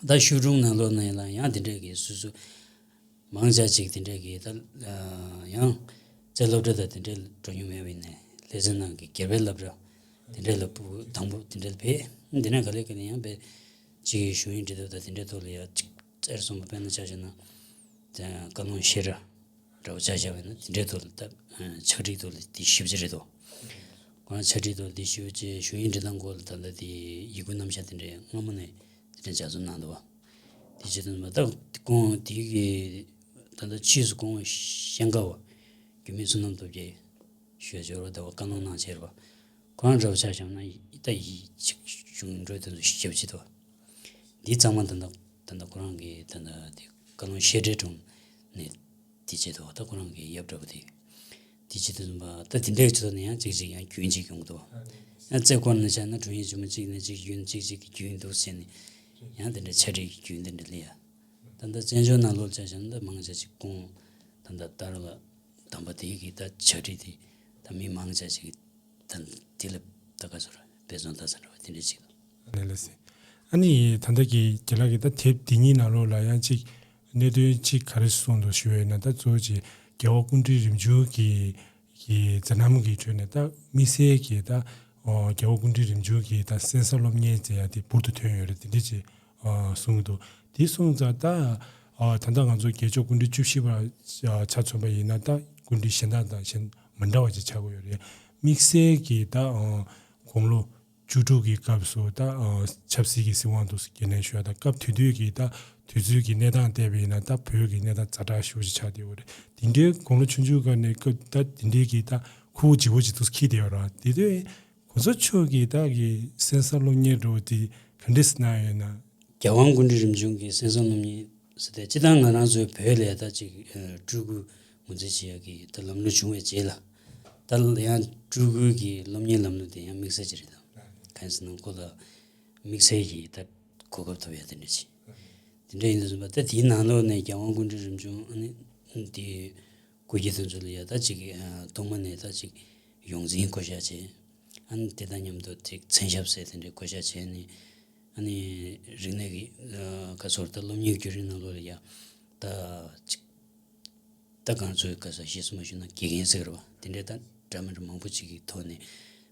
ད་ཤུག་སྒྲུང་ནང་ལོགས་ནས་ལ་ཡང་དེ་འདྲས་ཀྱི་སུ་སུ་མང་ཆ་ཅིག་དེ་འདྲས་ཀྱི་ད་ཡང་རྩེ་སློབ་གྲྭ་དང་དེ་འདྲས་འགྲོ་མྱོང་མེད་པ་ཡིན་ནའི་ལེ་ཚན་ནང་གི་སྒེར་པའི་སློབ་གྲྭ་དེ་འདྲས་ལ་ཕྲུ་གུ་དང་པོ་དེ་འདྲས་ལ་ཕེབས། དེ་ནས་ག་ལེ་ག་ལེ་ཡང་བས་ཅིག་གཞུང་ཡིག་འབྲི་ཐབས་དང་དེ་འདྲའི་ཐོག་ལ་ཡང་ཅིག་རྩེར་སོང་བ། དཔེར་ན་ཆ་བཞག་ན། དེ་བཀའ་ལུང་བཤད་གྲྭ་འདྲ་བོ་ཆ་བཞག་པ་ཡིན་ན་དེ་འདྲའི་ཐོག་ལ་ད་ཕྱག་བྲིས་ཐོག་ལ་དེ་ཞིབ་ཅིག་རེད་དོ། ཁོ་རང་ཕྱག་བྲིས་ཐོག་ལ་དེ་ཞིབ་ཅིག་གཞུང་ཡིག་འབྲི་སྟངས་སྐོར་ལ་ད་ལྟ་དེ་ཡི་གུ་རྣམ་གཞག་དེ་འདྲའི་སྔ་མོ་ནས་དེ་འདྲའི་ལྗགས་རྩོམ་གནང་འདུག་བ། དེ་བྱེད་དུས་མ་ད་ཁོང་དེ་གི་ད་ལྟ་ཕྱིས་སུ་ཁོང་ཤན་ཀ་བ་རྒྱུད་སྨད་བསོད་ནམས་སྟོབས་རྒྱས་ཞུ་བྱོར་བ་ད་བ་བཀའ་གནང་གནང་བྱས་རེད་བ། ཁོ་རང་འདྲ་བོ་ཆ་བཞག་ན་ད་ཡིག་ཅིག་གཞུང་འགྲོས་དེ་ཚོ་ཞིབ་ཅིག་འདུག་བ། འདི་ཚང་མ་ད་ལྟ་ད་ལྟ་ཁོ་རང་གི་ད་ལྟ་དེ་བཀའ་ལུང་བཤད་གྲྭའི་དྲུང་ནས་དེ་བྱེད་དོ། ད་ཁོ་རང་གི་ཡབ་འདྲ་པོ་དེ་དེ་བྱེད་དུས་ཙམ་པ་ད་དེ་འདྲའི་ཆེད་དུ་ནས་ཡང་གཅིག་གཅིག་ཡང་རྒྱུན་གཅིག་ཡོང་གི་འདུག་བ། ཡང་རྩེ་སྐོར་ནས་བྱས་ན་དྲུང་ཡིག་ཆེན་མོ་གཅིག་ནས་གཅིག་རྒྱུན་གཅིག་གཅིག་གི་རྒྱུན་འདུག་ཟེར་ནས་ཡང་དེ་འདྲ་ཕྱག་བྲིས་ཀྱི་རྒྱུན་དེ་འདྲ་ལས་ཡ། ད་ལྟ་བཙན་བྱོལ་ནང་ལོགས་ཆ་བཞག་ན་ད་མང་ཆ་ཅིག་ཁོང་ད་ལྟ་ལྟར་ལ་དམ་པ་དེ་གི་ད་ཕྱག་བྲིས་དེ་ད་མི་མང་ཆ་ཅིག་ད་དེ་ལ་ད་ག་ཚོད་ར་དཔེ་བཟང་ད་ཚ་འདྲ་བ་དེ་འདྲ་ཅིག་ལ། ལགས་སེ། ཨ་ནི་ད་ལྟ་གི་རྒན་ལགས་ཀྱིས་ད་དེབ་འདི་གཉིས་ནང་ལོགས་ལ་ཡང་ཅིག་གནད་དོན་ཅིག་ག་རེ་གསུངས་འདུག་ཞུ་བས་ན། ད་གཙོ་བོ་ཅིག་རྒྱལ་བ་སྐུ་ཕྲེང་རིམ་བྱོན་གྱི་གི་མཛད་རྣམ་གྱི་ཁྲོད་ནས་ད་དམིགས་བསལ་གྱི་ད་ཨོ་རྒྱལ་བ་སྐུ་ཕྲེང་རིམ་བྱོན་གྱི་ད་གསན་བསམ་སློབ་གཉེར་མཛད་ཡ་དེ་འབུར་དུ་ཐོན་ཡོད་རེད། དེ་འདྲ་ཅིག་ཨོ་གསུངས་འདུག་དེ་གསུངས་ཙང་ད་ཨོ་ད་ལྟ་ང་ཚོ་རྒྱལ་མཆོག་སྐུ་ཕྲེང་བཅུ་བཞི་པ་ཆ་མཚོན་པ་ཡིན་ན་ད་སྐུ་ཕྲེང་གཞན་དག་དང་གཞན་མི་འདྲ་བ་ཅིག་ཆགས་ཀྱི་ཡོད་རེད། དམིགས་བསལ་གྱི་ད་ཨོ་དགུང་ལོ་བཅུ་དྲུག་གི་སྐབས་སུ་ད་ཨ་ཆབ་སྲིད་ཀྱི་སྲིད་དབང་དུ་འགན་ལེན་ཞུ་བ་དང་། སྐབས་དེ་དུས་ཀྱི་ད་དུས་ཚོད་ཀྱི་གནས་སྟངས་བལྟས་པ་ཡིན་ན་ད་བོད་ཀྱི་གནས་སྟངས་ཛ་དྲག་ཞེ་པོ་ཅིག་ཆགས་བསྡད་ཡོད་རེད། དེ་འདྲའི་དགུང་ལོ་ཆུང་ཆུང་སྒང་ནས་སྐབས་ད་དེ་འདྲའི་གི་ད་ཁུར་པོ་ལྗིད་པོ་ཅིག་ཏུ་འཁྱེར་བསྡད་ཡོད་རེད། དེ་དུས་གོང་ས་མཆོག་གིས་ད་གི་གསན་བསམ་སློབ་གཉེར་འདྲ་བོ་དེ་ག་འདྲས་གནང་ཡོད་ན། རྒྱལ་དབང་སྐུ་ཕྲེང་རིམ་བྱོན་གྱི་གསན་བསམ་སློབ་གཉེར་ཟེར་ཏེ་སྤྱིར་བཏང་ང་རང་ཚོའི་བོད་ལ་ད་ཅིག་ཨ་སྤྲུལ་སྐུ་ངོས་འཛིན་བྱེད་ཡག་གི་ད་ལམ་ལུགས་བྱུང་བའི་རྗེས་ལ་ད་ཡང་སྤྲུལ་སྐུའི་གི་སློབ་གཉེར་ལམ་ལུགས་དེ་ཡང་དམིགས་བསལ་ཅིག་རེད་དམ། གང་ཡིན་ཟེར་ན་ཁོ་ལ་དམིགས་བསལ་གྱི་ད་གོ་སྐབས་ཐོབ་ཡ་དེ་འདྲ་ཅིག་དེ་འདྲ་ཡིན་དུས་ཙམ་པ་ད་དེའི་ནང་ལོགས་ནས་རྒྱལ་དབང་སྐུ་ཕྲེང་རིམ་བྱོན་ཨ་ནི་དེ་སྐུ་སྐྱེ་དེ་ཚོ་ལ་ཡ་ད་ཅིག་ཨ་ཐོག་མ་ནས་ད་ཅིག་ཡོངས་འཛིན་བསྐོ་བཞག་བྱས། ཨ་ནི་དེ་དང་མཉམ་དུ་ཅིག་མཚན་ཞབས་ཟེར་དེ་འདྲའི་བསྐོ་བཞག་བྱས་ནས། ཨ་ནི་རིག་གནས་ཀྱི་ཨ་ག་ཚོད་ད་སློབ་གཉེར་བརྒྱུད་རིམ་ནང་ལོགས་ལ་ཡ་ད་ཅིག་ད་གང་ཚོད་ག་ས་ཤེས་སུ་མ་ཞུ་ན་དགེ་རྒན་ཟེར་བ་དེ་འདྲའི་ད་འདྲ་མི་འདྲ་མང་པོ་ཅིག་གི་ཐོག་ནས་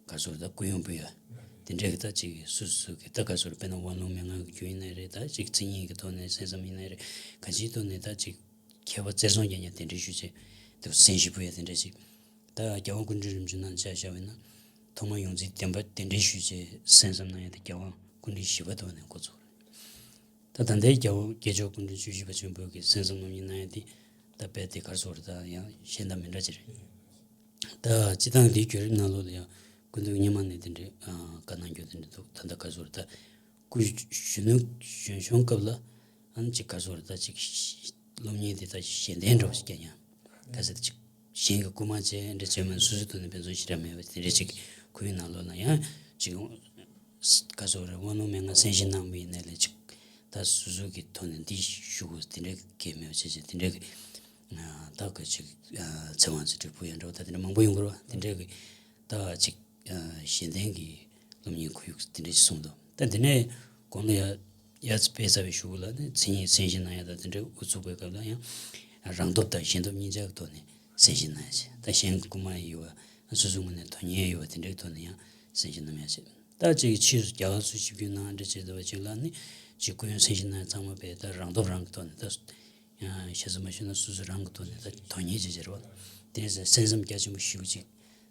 ག་ཚོད་ད་སྐུ་ཡོན་ཕུལ་ཡ་ དེ་འདྲའི་གི་ད་ཅིག་སུ་སུ་གི་ད་ག་ཚོད་རེད། དཔེར་ན་དབང་ལུང་མན་ངག་གི་རྒྱུད་ཡིན་ནའི་རེད། ད་ཅིག་མཚན་ཉིད་ཀྱི་ཐོག་ནས་གསན་བསམ་ཡིན་ནའི་རེད། གང་ཅིའི་ཐོག་ནས་ད་ཅིག་མཁས་པ་རྩེར་སོང་རྐྱང་རྐྱང་དེ་འདྲའི་ཞུ་བྱས་དེ་གསན་བཞི་པོ་ཡ་དེ་འདྲ་ཅིག་ད་རྒྱལ་དབང་སྐུ་ཕྲེང་རིམ་བྱོན་ནང་ཆ་བཞག་པ་ཡིན་ན་ཐོག་མར་ཡོངས་འཛིན་བསྟན་པ་དེ་འདྲའི་ཞུ་བྱས་གསན་བསམ་གནང་ཡ་དེ་རྒྱལ་དབང་སྐུ་ཕྲེང་བཞི་པ་དེ་བ་ནས་འགོ་ཚུགས་རེད། ད་ད་ལྟའི་རྒྱལ་བ་དགེ་མཆོག་སྐུ་ཕྲེང་བཅུ་བཞི་པ་ཆེན་པོ་གི་གསན་བསམ་སློབ་གཉེར་གནང་ཡ་དེ་ད་དཔེ་དེ་གར་སོང་རེད། ད་ཡང་གཞན་དང་མི་འདྲ་ཅིག་རེད། ད་སྤྱི་བཏང་དེའི་བརྒྱུད་རིམ་ནང་ལོགས་ལ་ཡང་སྐུ་མདུན་སྔོན་མ་ནས་དེ་འདྲའི་ཨ་བཀའ་གནང་རྒྱུ་དེ་འདྲ་འདུག་ད་ལྟ་ག་ཚོད་རེད། ད་སྐུ་གཞོན་ནུ་གཞོན་གཞོན་སྐབས་ལ་ཨ་ནི་ཅིག་ག་ཚོད་རེད། ད་ཅིག་སློབ་གཉེར་དེ་ད་གཞན་དོན་འདྲ་བོ་ཞིག་ཀྱང་ཡང་ག་ཚོད་ཅིག་གཞན་གྱི་སྐུལ་མ་བྱས་འདྲ་བྱས་མ་སོ་སོའི་ཐོག་ནས་ཕན་ཚུན་ཞེ་དྲག་མེད་པ་དེ་འདྲ་ཅིག་ཁོའི་ནང་ལོགས་ལ་ཡང་ཅིག་ག་ཚོད་རེད། དབང་ལུང་མན་ངག་གསན་བཞེས་གནང་བའི་ནས་ལས་ཅིག་ད་སོ་སོ་གི་ཐོག་ནས་འདི་ཞུ་དགོས་དེ་འདྲ་གི་མེད་པ་བྱས་བྱས་དེ་འདྲ་གི་ད་ག་ཅིག་ཚེ་དབང་ཚེ་སྒྲོལ་བུ་ཡང་འདྲ་བ་ད་དེ་འདྲ་མང་པོ་ཡོང་གི་རེད་བ། དེ་འདྲ་གི་ད་ཅིག་གཞན་དོན་གྱི་སློབ་གཉེར་ཁོར་ཡུག་དེ་འདྲ་ཞིག་གསུངས་འདུག་ད་དེ་ནས་གོང་ལ་ཡ་ཡར་སྤེལ་ཚར་བའི་གཞུག་ལ་ནི་མཚན་ཉིད་གསན་བཞེས་གནང་ཡ་ད་དེ་འདྲའི་དབུ་ཚུགས་པའི་སྐབས་ལ་ཡང་རང་སྟོབས་དང་གཞན་སྟོབས་གཉིས་ཆ་གི་ཐོག་ནས་གསན་བཞེས་གནང་ཡ་བྱས། ད་གཞན་གྱི་སྐུལ་མ་ཡོད་པ་སོ་སོའི་ངོས་ནས་དོན་གཉེར་ཡོད་པ་དེ་འདྲའི་ཐོག་ནས་ཡང་གསན་བཞེས་གནང་ཡ་བྱས། ད་ཅིག་ཕྱིས་སུ་རྒྱ་གར་སུ་ཞིབ་འཇུག་གནང་འདྲ་བྱེད་འདུག་པ་ཅིག་ལ་ནི་ཅིག་སྐུ་ཡོན་གསན་བཞེས་གནང་ཡ་ཚང་མ་པས་ད་རང་སྟོབས་རང་གི་ཐོག་ནས་ད་ཡང་ཤ་ཚ་མ་ཤོད་ན་སོ་སོ་རང་གི་ཐོག་ནས་ད་དོན་གཉེར་བྱེད་བྱེད་རེད་བ། དེ་ནས་གསན་བསམ་རྒྱ་ཆེན་པོ་ཞེ་པོ་ཅིག་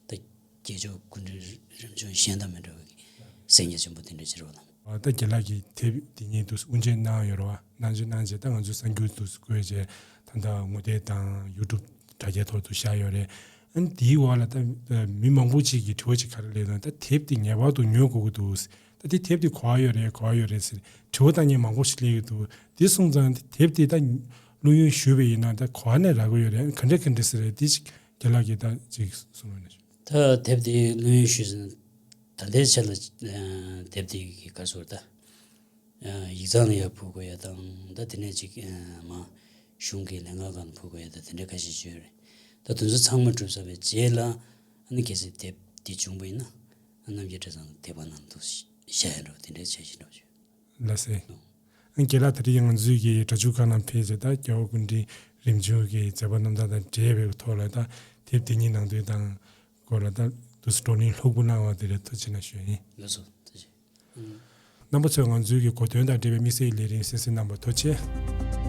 ད་དགེ་སྦྱོར་སྐུ་ཕྲེང་རིམ་བྱོན་གཞན་དང་མི་འདྲ་བའི་གི་གསན་རྒྱ་ཆེན་པོ་དེ་འདྲ་བྱེད་རེད་བ་ལ། ད་རྒན་ལགས་ཀྱིས་དེབ་འདི་ཉིད་དུ་དབུ་འབྱེད་གནང་ཡོད་རེད་བ། གནང་བྱས་གནང་བྱས་ད་ང་ཚོའི་གསར་འགྱུར་དུ་བཀོད་བྱས་ད་ལྟ་ངོ་དེབ་དང་ཡུ་ཊུབ་དྲ་རྒྱའི་ཐོག་ཏུ་བཞག་ཡོད་རེད། ཨ་ནི་དེའི་འོག་ལ་ད་མི་མང་པོ་ཅིག་གིས་དྲི་བ་ཅིག་ག་རེ་སླེབས་ན། ད་དེབ་འདི་ངེས་པར་དུ་ཉོ་དགོས་ཀྱི་འདུག་ད་དེ་དེབ་འདི་ག་པར་ཡོད་རེད་ག་པར་ཡོད་རེད་ཟེར་དྲི་བ་བཏང་མཁན་མང་པོ་ཞིག་སླེབས་ཀྱི་འདུག་དེ་སོང་ཙང་དེབ་འདི་ད་བླུ་ཡོན་ཞུས་པ་ཡིན་ན་ད་ག་པ་ནས་རག་གི་ཡོད་རེད། ག་འདྲ་ག་འདྲ་ཟེར་རེད། དེ་ཅིག་རྒན་ལགས་ཀྱིས་ད་ཅིག་གསུང་རོགས་གནང་། ད་དེབ་འདི་བླུ་ཡོན་ཞུས་ཟིན་ད་ལྟའི་ཆ་ལ་ཨ་དེབ་འདི་གི་ག་ཚོད་ད་ཨ་ཡིག་ཚང་ལ་ཡར་ཕུལ་དགོས་ཡ་དང་ད་དེ་ནས་ཅིག་ཨ་མ་གཞུང་གི་ལས་འགན་ཁང་ལ་ཕུལ་དགོས་ཡ་ད་དེ་འདྲ་ཁ་ཤས་ཅིག་ཡོད་རེད། ད་དེ་ཚོ་ཚང་མ་གྲུབ་ཚར་བའི་རྗེས་ལ་ཨ་ནི་གལ་སྲིད་དེབ་འདི་བྱུང་བ་ཡིན་ན་ཨ་རྣམ་རྒྱལ་གྲྭ་ཚང་དེབ་ནང་དུ་བཞག་ཡ་འདྲ་བ་དེ་འདྲའི་འཆར་གཞི་འདྲ་བ་ཅིག་ལགས་སེ། ཨང་། རྒན་ལགས་ད་རེས་ང་ཚོའི་གི་སྒྲ་འཇུག་ཁང་ནང་ཕེབས་བྱས་ད་རྒྱལ་བ་སྐུ་ཕྲེང་རིམ་བྱོན་གྱི་མཛད་པ་རྣམ་ཐར་དང་འབྲེལ་བའི་ཐོག་ལ་ད་དེབ་དེ་ཉིད་ནང་དོན་དང་སྐོར་ལ་ད་དུས་སུ་བགྲོ་གླེང་ལྷུག་པོ་གནང་བ་དེ་ལ་ཐུགས་རྗེ་གནང་ཞུ་ཡ་ཡིན། ལགས་སོ། ཐུགས་རྗེ་ཆེ། ཨང་། རྣམ་པ་ཚོས་ང་ཚོའི་གི་གོ་སྟོན་དང་འབྲེལ་བའི་དམིགས་བསལ་གྱི་ལས་རིམ་གསན་གཟིགས་གནང་བར་ཐུགས་རྗེ་ཆེ།